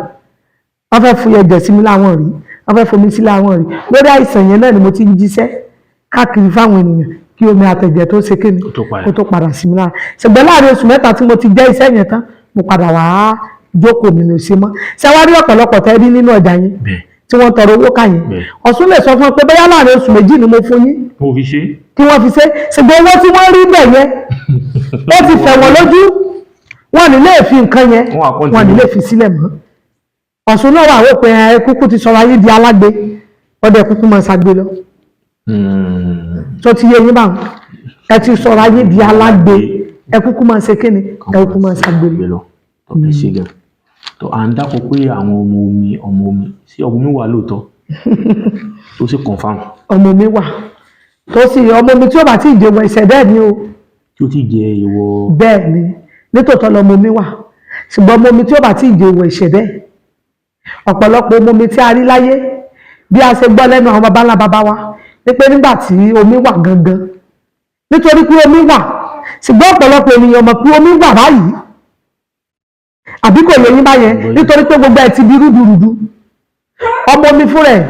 wọ́n fẹ́ fi ẹ̀jẹ̀ sí mi láwọn rí, wọ́n fẹ́ fomi sí láwọn rí. Lórí àìsàn yẹn náà ni mo ti ń jíṣẹ́ káàkiri fáwọn ènìyàn kí omi àtẹ̀jẹ̀ tó ṣe kéde Kó tó padà. Kó tó padà sí mi lára. Ṣùgbọ́n láàrin oṣù 3 tí mo ti jẹ́ iṣẹ́ yẹn tán, mo padà wá jókòó mi, mi ò ṣe mọ́. Ṣé wá rí ọ̀pọ̀lọpọ̀ tẹ́ rí nínú ọjà yẹn tí wọ́n tọrọ owó ká yẹn, Ọ̀ṣun lè sọ fún ọ pé bóyá láàrin oṣù 2 ni mo fún yín Mo fi ṣe. kí wọ́n fi ṣe, ṣùgbọ́n owó tí wọ́n rí bẹ̀ yẹn, ó ti fẹ̀ wọ́n lójú, wọ́n ní lè fi nǹkan yẹn Wọ́n wá continue. wọ́n ní lè fi sílẹ̀ mọ́. Ọ̀ṣun náà wà wò pé ẹ kúkú ti sọ̀rọ̀ ayé di alágbe, ọdẹ kúkú máa ṣagbe lọ. Tó ti yé yín báwọn? Ẹ ti sọ̀rọ̀ ayé di alágbe, ẹ kúkú máa ṣe kíni, ẹ kúkú máa ṣagbe lọ. Lọ tó ẹ ṣe gan. Tó à ń dákọ pé àwọn ọmọ omi, ọmọ omi, sí ọmọ omi wà lóòótọ́ tó sì confirm? Ọmọ mi wà, tó sì ọmọ mi tí ó bá ti jẹ́wọ́ ìṣẹ̀dá ẹ̀ ní o. Tí ó ti jẹ ìwọ? Bẹ́ẹ̀ ni, nítòótọ́ lọmọ mi wà, ṣùgbọ́n ọmọ mi tí ó bá ti jẹ́wọ́ ìṣẹ̀dá ẹ̀. Ọ̀pọ̀lọpọ̀ ọmọ mi tí a rí láyé, bí a ṣe gbọ́ lẹ́nu àwọn baba ńlá baba wa ní pé nígbà tí omi wà gangan, nítorí pé omi wà, ṣùgbọ́n ọ̀pọ̀lọpọ̀ ènìyàn mọ̀ pé omi wà báyìí, àbí kò lè yín báyẹn? Nítorí pé gbogbo ẹ̀ ti di rúdurùdu. Ọmọ omi fúnra ẹ̀,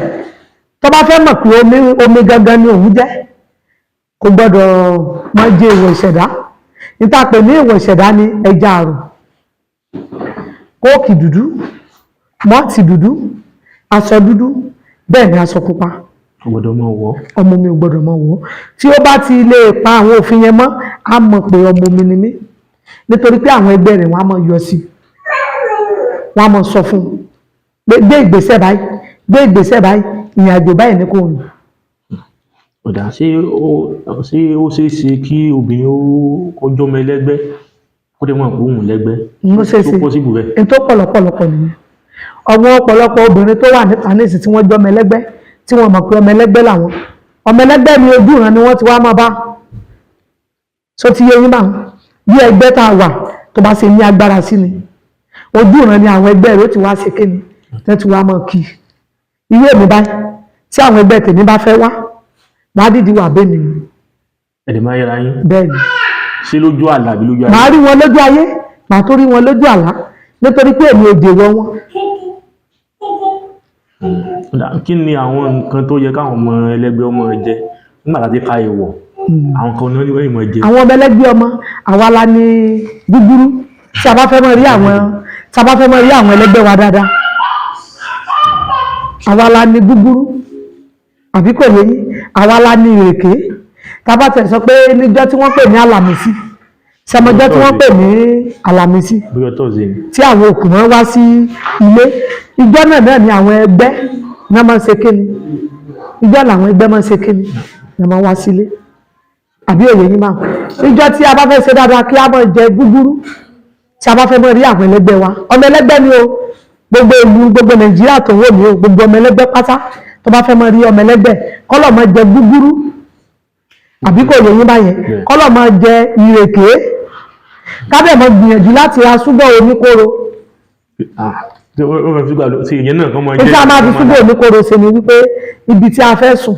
tó bá fẹ́ mọ̀ pé omi omi gangan ni òun jẹ́, kò gbọ́dọ̀ máa jẹ ìwọ̀ ìṣẹ̀dá. Níta pè ní ìwọ̀ ìṣẹ̀dá ní ẹja àrọ̀, kóòkì dúdú, mọ́ọ̀tì dúdú, aṣọ dúdú, bẹ́ẹ̀ ni aṣọ pupa. Ó gbọ́dọ̀ máa wọ̀. Ọmọ mi ò gbọ́dọ̀ mọ̀ wọ́. Tí ó bá ti lè pa àwọn òfin yẹn mọ́, á mọ̀ pé ọmọ mi ni mí, nítorí pé àwọn ẹgbẹ́ rẹ̀ wọ́n á mọ̀ yọ sí i, wọ́n á mọ̀ sọ fún un pé gbé ìgbésẹ̀ báyìí, gbé ìgbésẹ̀ báyìí, ìrìn àjò báyìí ní kò rìn. Ọ̀dà, ṣé ó ṣeé ṣe kí obìnrin ó kọjọ́ ọmọ ẹlẹ́gbẹ́ kó dẹ̀ mọ̀ pé òun lẹ́gbẹ́? Ó ṣeé ṣe. Tó possible bẹ́ẹ̀? N tó pọ̀lọpọ̀lọpọ̀ nìyẹn. Ọmọ ọ̀pọ̀lọpọ̀ obìnrin tó wà níta nísìn tí wọ́n jọ́ ọmọ ẹlẹ́gbẹ́, tí wọ́n mọ̀ pé ọmọ ẹlẹ́gbẹ́ làwọn, ọmọ ẹlẹ́gbẹ́ ni, ojú ìran ni wọ́n ti wá máa bá so ti yé yín báwọn. Bí ẹgbẹ́ tá a wà tó bá ṣe ní agbára sí ni ojú ìran ni àwọn ẹgbẹ́ rẹ̀ ó ti wá ṣe kéni tẹ́ ti wá máa kí irú èmi báyìí. Tí àwọn ẹgbẹ́ tèmi bá fẹ́ wá, wọ́n á dìdí wà bẹ́ẹ̀ mi ni. Ẹ̀dẹ̀ máa yẹra yín? Bẹ́ẹ̀ ni. Ṣé lójú àlá àbí lójú ayé? Màá rí wọn lójú ayé, màá tó rí wọn lójú àlá, nítorí pé èmi ò dèwọ wọn. Ọ̀dà, kí ni àwọn nǹkan tó yẹ káwọn ọmọ ẹlẹ́gbẹ́ ọmọ jẹ nígbà tá a ti ka ìwọ̀? Àwọn kan ní wọ́n ìmọ̀ jẹ. Àwọn ọmọ ẹlẹ́gbẹ́ ọmọ, àwa la ní gúgúrú. Tí a bá fẹ́ mọ̀ rí àwọn ẹlẹ́gbẹ́ wa dáadáa, àwa la ní gúgúrú, àbí kò yé yín? Àwa la ní ìrèké. Tá a bá tẹ̀ sọ pé níjọ́ tí wọ́n pè ní àlàmísì, sẹmọjọ́ tí wọ́n pè ní àlàmísì, Bóyá tọ́sí ni. tí àwọn òkú wọn wá sí ilé, ìjọ náà náà ni àwọn ẹgbẹ́ Ní wọ́n máa ń ṣe kíni, ìjọ làwọn ẹgbẹ́ máa ń ṣe kíni, ní wọ́n máa ń wá sílé. Àbí òye yín máa, ìjọ tí a bá fẹ́ ṣe dáadáa, kí a máa jẹ gúgúrú, tí a bá fẹ́ mọ́ rí àwọn ẹlẹgbẹ́ wa. Ọmọ ẹlẹgbẹ́ ni o, gbogbo ìlú, gbogbo Nàìjíríà tó wò mí o, gbogbo ọmọ ẹlẹgbẹ́ pátá tó bá fẹ́ mọ́ rí ọmọ ẹlẹgbẹ́, kọ́lọ̀ máa jẹ gúgúrú. Àbí kò yẹ yín báyẹn? Kọ́lọ̀ máa jẹ ìrèké, kábẹ̀ máa gbìyànjú láti ra ṣúgà oníkóró. Tí ó fẹ́ fi ṣúgà lọ sí ìyẹn náà kán máa jẹ́. Níta máa fi ṣúgà oníkóró ṣe ni wípé ibi tí a fẹ́ sùn,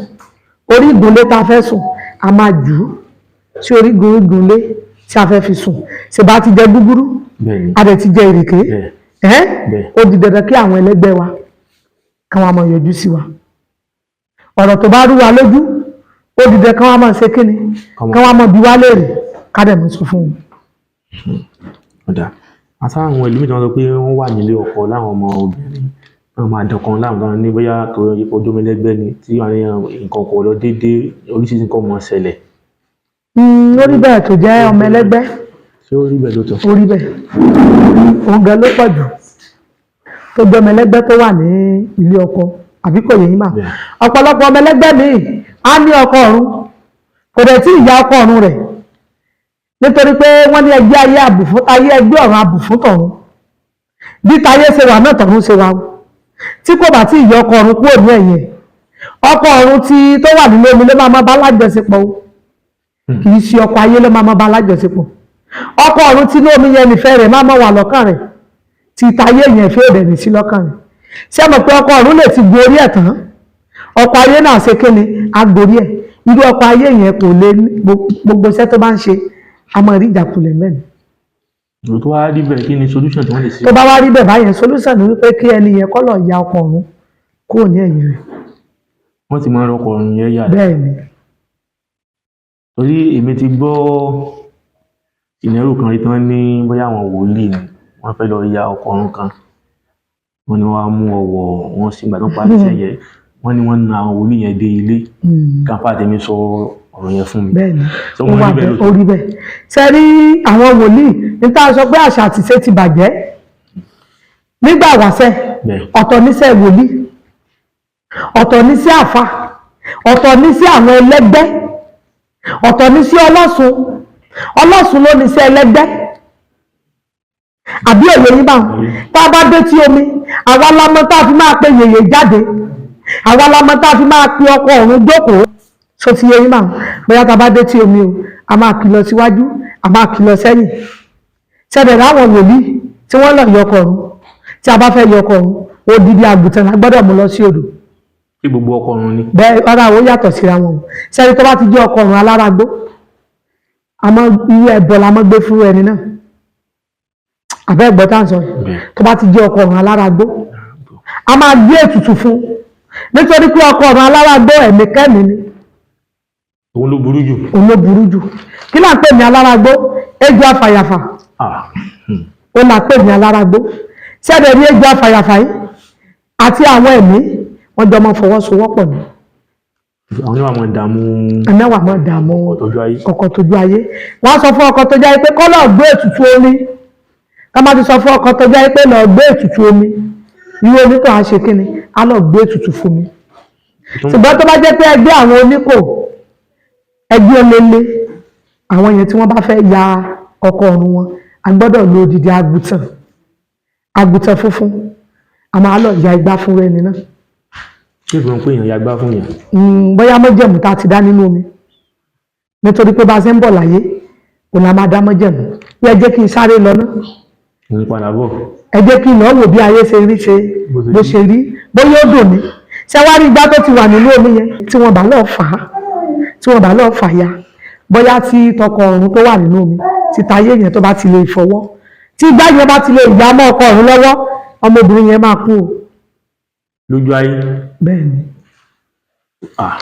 orí ìgúnlé tá a fẹ́ sùn, a máa jù ú sí orí ìgúnlé tí a fẹ́ fi sùn. Ṣe bá ti jẹ gúgúrú, a dẹ̀ ti jẹ ìrèké, ẹ́, ó di dandan kí àwọn ẹlẹgbẹ́ wa káwọn máa yọjú sí wa. Ọ̀rọ̀ tó bá rú wa lójú, ó di dandan káwọn máa ṣe kíni, káwọn máa bi wá léèrè, ká dẹ̀ máa sọ fún wọn. Ọ̀dà àtàwọn ìlú mìíràn sọ pé wọ́n wà nílé ọkọ láwọn ọmọ obìnrin wọ́n máa dọ̀kan láwọn kan ní bóyá tó ojú omi lẹ́gbẹ́ ni tí wọ́n ní nǹkan kò lọ déédéé, oríṣiríṣi nǹkan mọ̀ ṣẹlẹ̀. Ó rí bẹ́ẹ̀ tó jẹ́ ọmọ ẹlẹ́gbẹ́. Ṣé ó rí bẹ́ẹ̀ lóòótọ́? Ó rí bẹ́ẹ̀. Òun gan ló pọ̀ jù tó jẹ́ ọmọ ẹlẹ́gbẹ́ tó wà ní ilé ọkọ. Àbí kò yé yín mà? Ọ̀pọ̀lọpọ̀ ọmọ ẹlẹ́gbẹ́ míì á ní ọkọ ọ̀run, kò dẹ̀ tí ìyá ọkọ ọ̀run rẹ̀, nítorí pé wọ́n ní ẹgbẹ́ ayé àbùfún ayé, ẹgbẹ́ ọ̀run àbùfún tọ̀run. Bí tayé ṣe wà náà, tọ̀run ṣe wà o. Tí kò bá tí ìyá ọkọ ọ̀run kúrò ní ẹ̀yìn ẹ̀, ọkọ ọ̀run tí tó wà nínú omi ló máa máa bá lájọṣepọ̀ o, kì í ṣe ọkọ ayé ló máa máa bá lájọṣepọ̀. Ọkọ ọ̀run tí inú omi yẹn nífẹ̀ẹ́ rẹ̀ máa máa wà lọ́kàn rẹ̀, tí tayé yẹn fẹ́ òdẹ̀ ní sí lọ́kàn rẹ̀. Ṣé mọ̀ pé ọkọ ọ̀run lè ti gorí ẹ̀ tán, ọkọ ayé náà ṣe kíni, agorí ẹ̀. Irú ọkọ ayé yẹn kò lè gbogbo iṣẹ́ tó bá ń ṣe, a máa rí ìjákulẹ̀ mẹ́rin. Tó wá rí bẹ́ẹ̀, kí ni solution tí wọ́n lè ṣe? Tó bá wá rí bẹ́ẹ̀ báyẹn, solution ni wípé kí ẹni yẹn kó lọ ya ọkọ ọ̀run kúrò ní ẹ̀yìn rẹ̀. Wọ́n ti máa ń rọkọ̀ ọ̀run yẹn yà? Bẹ́ẹ̀ ni. Torí èmi ti gbọ́ ìnẹ́rù kan rí tán ní bóyá àwọn wòlíì ni wọ́n fẹ́ lọ ya ọkọ̀ ọ̀run kan, wọ́n ní wọ́n á mú ọwọ́ wọn sí ìgbà tó parí iṣẹ́ yẹn, wọ́n ní wọ́n na àwọn wòlíì yẹn dé ilé. Káfá tèmi sọ ọ̀rọ̀ yẹn fún mi. Bẹ́ẹ̀ ni. Ṣé ó wọ́n wà rí bẹ́ẹ̀ bẹ́ẹ̀, ó lóòótọ́? Rí bẹ́ẹ̀. Ṣe rí àwọn wòlíì ní tá a sọ pé àṣà àtìṣe ti bàjẹ́ nígbà wáṣẹ̀. Ọ̀tọ̀ níṣẹ́ wòlíì, ọ̀tọ̀ níṣẹ́ àfà, ọ̀tọ̀ níṣẹ́ àwọn ẹlẹ́gbẹ́, ọ̀tọ̀ níṣẹ́ ọlọ́sùn. Ọlọ́sùn ló níṣẹ́ ẹlẹ́gbẹ́. Àbí òye yín báwọn? Tá a bá dé tí omi, àwa lamọ tá a fi máa pe yèyè jáde, àwa lamọ tá a fi máa pe ọkọ ọ̀run jókòó. So ti yé yín báwọn? Bóyá tá a bá dé tí omi o, a máa kì lọ síwájú, a máa kì lọ sẹ́yìn. Ṣẹlẹ̀ láwọn wòlíì tí wọ́n lọ yọkọ̀ ọ̀run, tí a bá fẹ́ yọkọ̀ ọ̀run, odidi àgùntàn la gbọ́dọ̀ mú lọ sí odò. Kí gbogbo ọkọ̀ ọ̀run ni? Bẹ́ẹ̀, ọ̀rọ̀ àwọn yàtọ̀ síra wọn o. Sẹ́ni tó bá ti jẹ́ ọkọ̀ ọ̀run alárágbó, àmọ́ irú ẹbọ la mọ́ gbé fún ẹni náà. Àbẹ́ ẹ̀gbọ́n tá à ń sọ yìí? Bẹ́ẹ̀. Tó bá ti jẹ́ ọkọ̀ ọ̀run alárágbó, a máa gbé ètùtù fún, nítorí pé ọkọ̀ ọ̀run alárágbó, ẹ̀mí kẹ́mi ni. Òun ló burú jù. Òun ló burú jù. Kí là ń pè ní alárágbó? Ejò afàyàfà. Ó là pè ní alárágbó. Sẹ́dẹ̀ ní ejò afàyàfà yìí àti àwọn ẹ̀mí, wọ́n jọ máa fọwọ́sowọ́pọ̀ ni. Àwọn oníwà máa dààmú. Ẹ̀mẹ́wàá máa dààmú. Ọkọ̀ tójú ayé. Ọkọ̀ tójú ayé. Wọ́n sọ fún ọkọ̀ tójú ayé pé kó lọ gbé ètùtù omi. Ká má ti sọ fún ọkọ̀ tójú ayé pé lọ gbé ètùtù omi, irú onítọ̀ á ṣe kíni, á lọ gbé ètùtù fún mi. Ṣùgbọ́n tó bá jẹ́ pé ẹgbẹ́ àwọn oníkò, ẹgbẹ́ olóle, àwọn yẹn tí wọ́n bá fẹ́ ya ọkọ ọ̀run wọn, a gbọ́dọ̀ lo odidi àgùntàn, àgùntàn funfun. A máa lọ ya igbá fún ẹni náà. Ṣé ìfihàn pé èèyàn ya gbá fún yàn? Bóyá mọ́jẹ̀mú tá a ti dá nínú omi, nítorí pé bá a ṣe ń bọ̀ láyé òun la máa dá mọ́jẹ̀mú bí. Ẹ jẹ́ kí n sáré lọ ná. Òun padà bọ̀. Ẹ jẹ́ kí n lọ wò bí ayé ṣe rí, ṣe bó ṣe rí, bóyá ó dùn mí. Ṣé wá rí igbá tó ti wà nínú omi yẹn, tí wọ́n bá lọ́ọ́ fà á, tí wọ́n bá lọ́ọ́ fà ya, bóyá tí tọkọ ọ̀run tó wà nínú omi tí tayé yẹn tó bá ti lè fọwọ́, tí igbá yẹn bá ti lè yá mọ́ ọkọ ọ̀run lọ́wọ́, ọmọbìnrin yẹn máa kú o. Lójú ayé? Bẹ́ẹ̀ ni. Ah.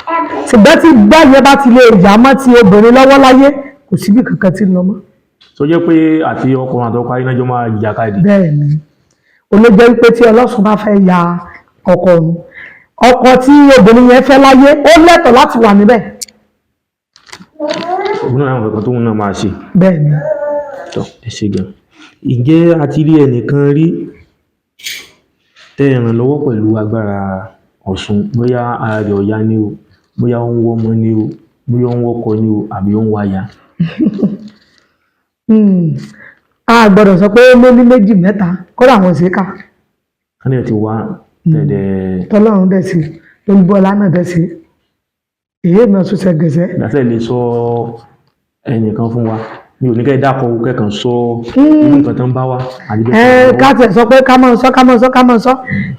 Ṣùgbọ́n tí igbá yẹn bá ti lè yá mọ́ ti obìnrin lọ́wọ́ láyé, kò síbi kankan tí ń lọ mọ́. Tó jẹ́ pé àti ọkùnrin àti ọkọ ayé náà jọ máa jàkadì. Bẹ́ẹ̀ ni. Olójẹ́ wípé tí ọlọ́sùn bá fẹ́ ya ọkọ ọ̀run, ọkọ tí obìnrin yẹn fẹ́ láyé, ó lẹ́tọ̀ọ́ láti wà níbẹ̀. Òun náà àwọn kankan tóun náà máa ṣe. Bẹ́ẹ̀ ni. Tọ́ ẹ ṣe gan. Ǹjẹ́ a ti rí ẹnìkan rí tẹ́ ẹ ràn lọ́wọ́ pẹ̀lú agbára Ọ̀ṣun, bóyá ara rẹ̀ ò yá ni o, bóyá ó ń wọ́mọ ni o, bóyá ó ń wọ́kọ ni o, àbí ó ń wáya. A gbọ́dọ̀ sọ pé méní méjì mẹ́ta kódà àwọn ṣe kà. Kán dẹ̀ ti wá tẹ̀lé. Tọ́lọ́run dẹ̀ sí, Olúbọ́lá náà dẹ̀ sí, èyí náà tún ṣe gẹ̀ẹ́sẹ̀. Ìgbàsẹ̀ lè sọ ẹnìkan fún wa, mi ò ní kẹ́ ẹ dákọ̀ o, kẹ́kàn sọ irú nǹkan tó ń bá wa àti bẹ́ẹ̀ Ẹ sọ. Ká tiẹ̀ sọ pé ká máa sọ, ká máa sọ, ká máa sọ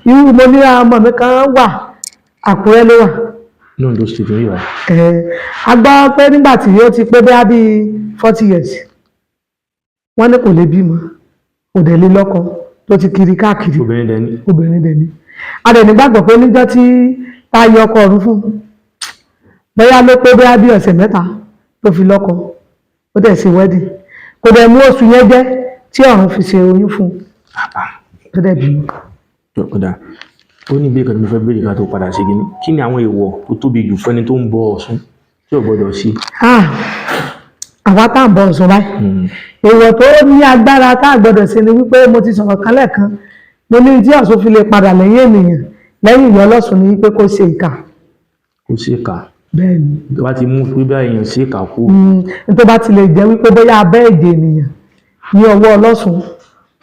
irú mo ní ọmọ mi kan wà, Àkúrẹ́ ló wà. Ní Ondo State ní ìwà. Ẹ a gbọ́ pé nígbà tí ó ti pé bóyá bíi 40 years, wọ́n ní kò lè bímọ, kò dẹ̀ lè lọ́kọ, tó ti kiri káàkiri. Obìnrin dẹ̀ ní. Obìnrin dẹ̀ ni. A dẹ̀ nígbàgbọ́ pé níjọ́ tí tá a yọ ọkọ ọ̀run fún, bóyá ló pé bóyá bí ọ̀sẹ̀ 3 tó fi lọ́kọ, ó dẹ̀ ṣe wedding, kò dẹ̀ mú oṣù yẹn jẹ́ tí ọ̀run fi ṣe oyún fún un, tó dẹ̀ bímọ. Ọ̀dà, ó ní ìbéèrè kan tí mo fẹ́ béèrè ká tó padà sí kíní. Kí ni àwọn èèwọ̀ tó tóbi jù fẹ́ni tó ń bọ Ọ̀ṣun tí ò gbọ́dọ̀ sí? Ah, àwa tá à ń bọ Ọ̀ṣun báyìí, èèwọ̀ tó ní agbára tá a gbọ́dọ̀ ṣe ni wípé mo ti sọ̀rọ̀ kan lẹ́ẹ̀kan, mo ní tí Ọ̀ṣun fi lè padà lẹ́yìn ènìyàn lẹ́yìn ìyá Ọlọ́ṣun ni wípé kó ṣe ìkà. Kó ṣe ìkà. Bẹ́ẹ̀ ni. Tó bá ti mú pé bá èèyàn ṣe ìkà kú. Tó bá ti lè jẹ́ wípé bóyá abẹ́ èdè ènìyàn ní ọwọ́ Ọlọ́ṣun,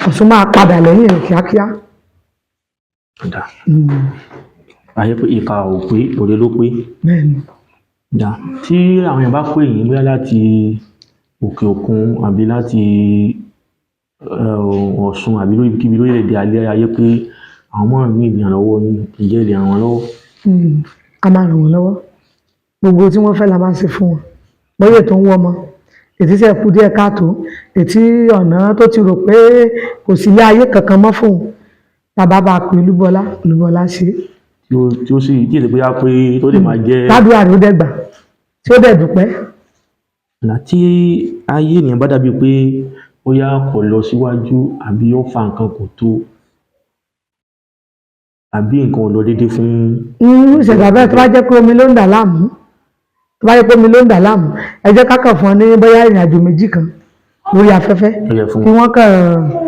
Ọ̀ṣun máa padà lẹ́yìn rẹ̀ kíákíá. Ọ̀dà. Àyè pé ìkà ò pé, òde ló pé. Bẹ́ẹ̀ ni. Dà, tí àwọn èèyàn bá pè yín bóyá láti òkè òkun àbí láti Ọ̀ṣun àbí lórí kíbi lórílẹ̀-èdè alẹ́ ayé pé àwọn máa ní ìrànlọ́wọ́ yín, ǹjẹ́ ẹ lè ràn wọ́n lọ́wọ́? A máa ràn wọ́n lọ́wọ́. Gbogbo tí wọ́n fẹ́ la máa ṣe fún wọn. Bóyá ètò ń wọ́ ọmọ, ètí sẹ́ kú díẹ̀ káàtó, ètí ọ̀nà tó ti rò pé kò sí ilé ayé kankan mọ́ fún un, bàbá bá pè Olúbọ́lá, Olúbọ́lá ṣe. Tí ó sì tí èsì bóyá pé tó lè máa jẹ́. Ládùúrà rẹ̀ ó dẹ̀ gbà, tí ó dẹ̀ dúpẹ́. Ọ̀nà tí ayé ènìyàn bá dàbí pé bóyá kò lọ síwájú àbí ó fa nǹkan kò tó àbí nǹkan ò lọ déédéé fún. Irú ìṣẹ̀dá bẹ́ẹ̀, tó bá jẹ́ pé omi ló ń dà láàmú, tó bá jẹ́ pé omi ló ń dà láàmú, ẹ jẹ́ ká kàn fún ọ ní bóyá ìrìn àjò méjì kan lórí afẹ́fẹ́ Ó yẹ fún kí wọ́n kàn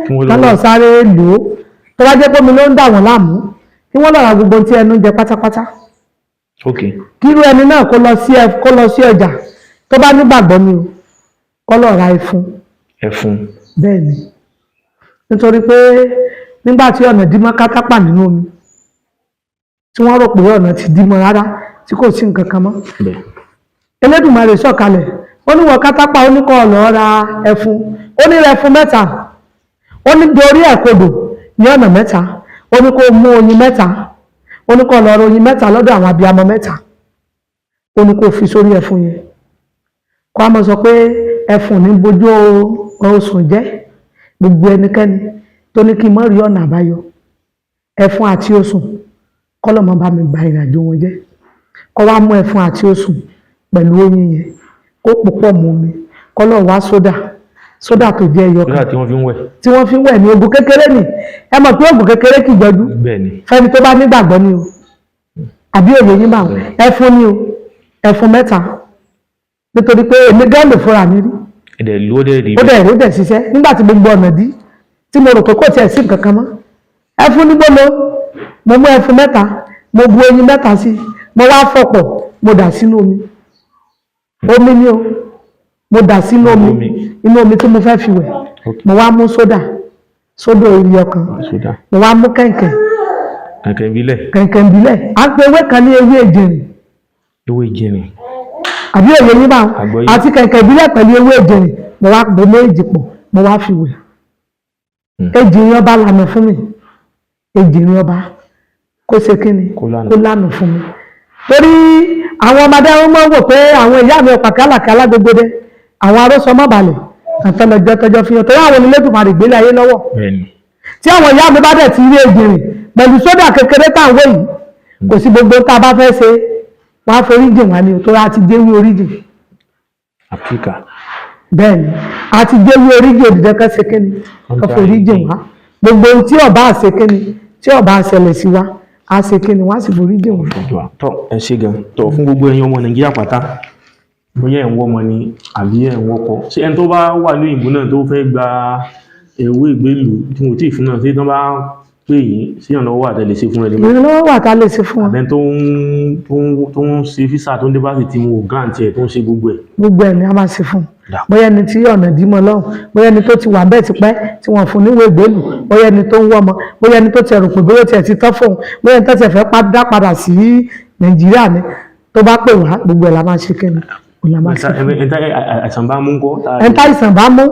Kí wọ́n lọ- kán lọ sáré lò ó. Tó bá jẹ́ pé omi ló ń dà wọ́n láàmú, kí wọ́n lọ ra gbogbo ohun tí ẹnu ń jẹ pátápátá. Kí irú ẹni náà kó lọ sí ọjà, tó bá nígbàgbọ́ ni o, kó lọ ra ẹfun. Ẹfun. Bẹ́ẹ̀ ni, nítorí pé nígbà tí ọ̀nà dí mọ́ kátápà nínú omi, tí wọ́n rò pé ọ̀nà ti dí mọ́ rárá, tí kò sí nǹkan kan mọ́, Elédùmarè sọ̀kalẹ̀, ó ní wọ kátápà, ó ní kó lọ ra ẹfun, ó ní ra ẹfun 3, ó ní dorí ẹ̀ kodò ní ọ̀nà 3, ó ní kó mú oyin 3, ó ní kó lọ ra oyin 3 lọ́dọ̀ àwọn abiyamọ 3, ó ní kó fi sórí ẹfun yẹn, kó a mọ̀ sọ pé ẹfun ní bójú osùn jẹ́. Gbogbo ẹnikẹ́ni tó ní kí n má rí ọ̀nà àbáyọ, ẹfun àti osùn kọ́lọ́mọ bá mi gba ìrìnàjò wọn jẹ́. Kó wá mú ẹfun àti osùn pẹ̀lú oyin yẹn, kó pòpọ̀ mú omi, kó lọ wá sódà, sódà tó jẹ́ ẹyọ kan. Nígbà tí wọ́n fi ń wẹ̀. Tí wọ́n fi ń wẹ̀ ní oògùn kékeré ni. Ẹ mọ̀ pé oògùn kékeré kì í jọjú. Bẹ́ẹ̀ ni. Fẹ́ni tó bá nígbàgbọ́ ni o, àbí òye yín bá wọn. Ẹfun ni o, ẹfun 3, nítorí pé èmi gán lò fúnra mi rí. Ẹ̀dẹ̀ ló dẹ̀ rí. Ó dẹ̀ rí, ó dẹ̀ ṣiṣẹ́ nígbà tí gbogbo ọ̀nà dí, tí mo rò pé kò tiẹ̀ sí nǹkan kan mọ́. Ẹfun ní gbọ́dọ̀ mo mú ẹfun 3, mo bu oyin 3 sí, mo wá fọ̀pọ̀, mo dà sínú omi. Omi ni o, mo dà sínú omi. Omi. Inú omi tí mo fẹ́ fi wẹ̀. Mo wá mú sódà, sódà orí ọkàn. Sódà. Mo wá mú kẹ̀ǹkẹ̀. Kẹ̀kẹ́ ìbílẹ̀. Kẹ̀ǹkẹ̀ ìbílẹ̀. À ń pe ewé kan ní ewé èjìrìn. Ewé ìjìnrìn. Àbí òye yín bá wọn. Àgbọ́yé. Àti kẹ̀ǹkẹ̀ ìbílẹ̀ pẹ̀lú ewé èjìrìn, mo wá bo méjì pọ̀, mo wá fi wẹ̀. Èjìrìn ọba lànà fún mi, èjìrìn ọba kó ṣe kí ni? Kó lànà. Kó lànà fún mi, torí àwọn ọmọdé wọn máa ń wò pé àwọn ìyá mi ọ̀pá kálàkálà gbogbo dẹ àwọn arósọ má balẹ̀ àtọlọjọ tọjọ fi hàn, torí àwọn onílé-Èdùmàrè gbélé ayé lọ́wọ́. Bẹ́ẹ̀ ni. Tí àwọn ìyá mi bá dẹ̀ ti rí èjìrìn pẹ̀lú sódà kékeré tá à ń wò yìí, kò sí gbogbo tá a bá fẹ́ ṣe, wọ́n á forí jìn wá ní o, torí a ti déwé oríjìn. Áfíríkà. Bẹ́ẹ̀ ni, a ti déwé oríjìn, òdìdẹ kan ṣe kíni, kan forí jìn wá. Gbogbo ohun tí ọba ṣe kíni, tí ọba ṣẹlẹ̀ sí wa, a ṣe kíni, wọ́n á sì forí jìn wá. Tọ́, ẹ ṣe gan. Tọ́, fún gbogbo ẹ̀yin ọmọ Nàìjíríà pátá, bóyá ẹ̀ ń wọ́mọ ni àbí ẹ̀ ń wọ́kọ, ṣé ẹni tó bá wà ní òyìnbó náà tó fẹ́ gba ìwé ìgbélùú tí mo tí ì fún náà, ṣé tó bá pè yín, sí ìrànlọ́wọ́ wà tẹ́ lè ṣe fún ẹni bẹ́ẹ̀? Ìrànlọ́wọ́ wà tá a lè ṣe fún wọn. Àbẹ́ tó ń ṣe visa, tó ń dé bá sì tí wọn ò grant ẹ̀, tó ń ṣe gbogbo ẹ̀. Gbogbo ẹ̀ ni a máa ṣe fún un. Dà. Bóyá ẹni tí ọ̀nà dímọ̀ lọ́hùn, bóyá ẹni tó ti wà bẹ́ẹ̀ tipẹ́ tí wọ́n fún níwèé ìgbélù, bóyá ẹni tó ń wọ́mọ, bóyá ẹni tó ti rò pé bóyá tiẹ̀ ti tán fóun, bóyá ẹni tó tiẹ̀ fẹ́ dá padà sí Nàìjíríà ni, tó bá pè wá, gbogbo ẹ̀ la máa ṣe kíni, òun la máa ṣe fún un. Ẹni tá àìsàn bá mú ńkọ́? Ẹni táìsàn bá mú,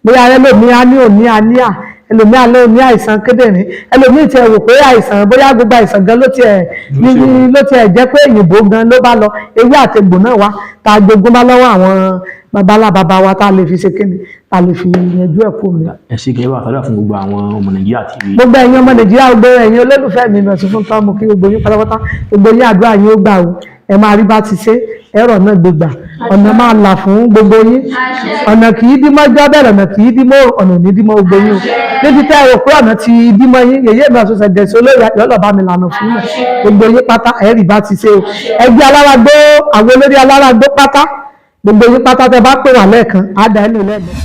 bóyá ẹlòmíì á ní òní àníà, ẹlòmíì á lóò ní àìsàn kíndìnrín, ẹlòmíì tiẹ̀ rò pé àìsàn, bóyá gbogbo àìsàn gan ló tiẹ̀ ní ló tiẹ̀ jẹ́ pé òyìnbó gan ló bá lọ, ewé àtegbò náà wá tá a jogún bá lọ́wọ́ àwọn babalá baba wa, tá a lè fi ṣe kíni, tá a lè fi yanjú ẹ̀ kú mi. Ẹ ṣe kẹ́ bá fàdúrà fún gbogbo àwọn ọmọ Nàìjíríà tí Gbogbo ẹ̀yin ọmọ Nàìjíríà, gbogbo ẹ̀yin olólùfẹ́ mi, lọ sí fún tọ́mù kí gbogbo yín pátápátá, gbogbo yín, àdúrà yín ó gbà o. Ẹ máa rí bá ti ṣe, ẹ̀rọ náà gbégbà, ọ̀nà máa là fún gbogbo yín. Ọ̀nà kì í dí mọ́jọ́ bẹ̀rẹ̀, ọ̀nà kì í dí mọ́, ọ̀nà ò ní dí mọ́ gbogbo yín o. Níbi tẹ́ ẹ rò pé ọ̀nà ti dí mọ́ yín, yèyé mi àṣọṣe gẹ̀ẹ́sì olóyè yọ̀lọ̀ bá mi lànà fún yín. Gbogbo yín pátá, ẹ̀rí bá ti ṣe o. Ẹgbẹ́ alárágbó, àwọn olórí alárágbó pátá, gbogbo yín pátá, tẹ́ bá pè wá lẹ́ẹ̀kan, á dá ẹ lò lẹ́ẹ̀mẹ́.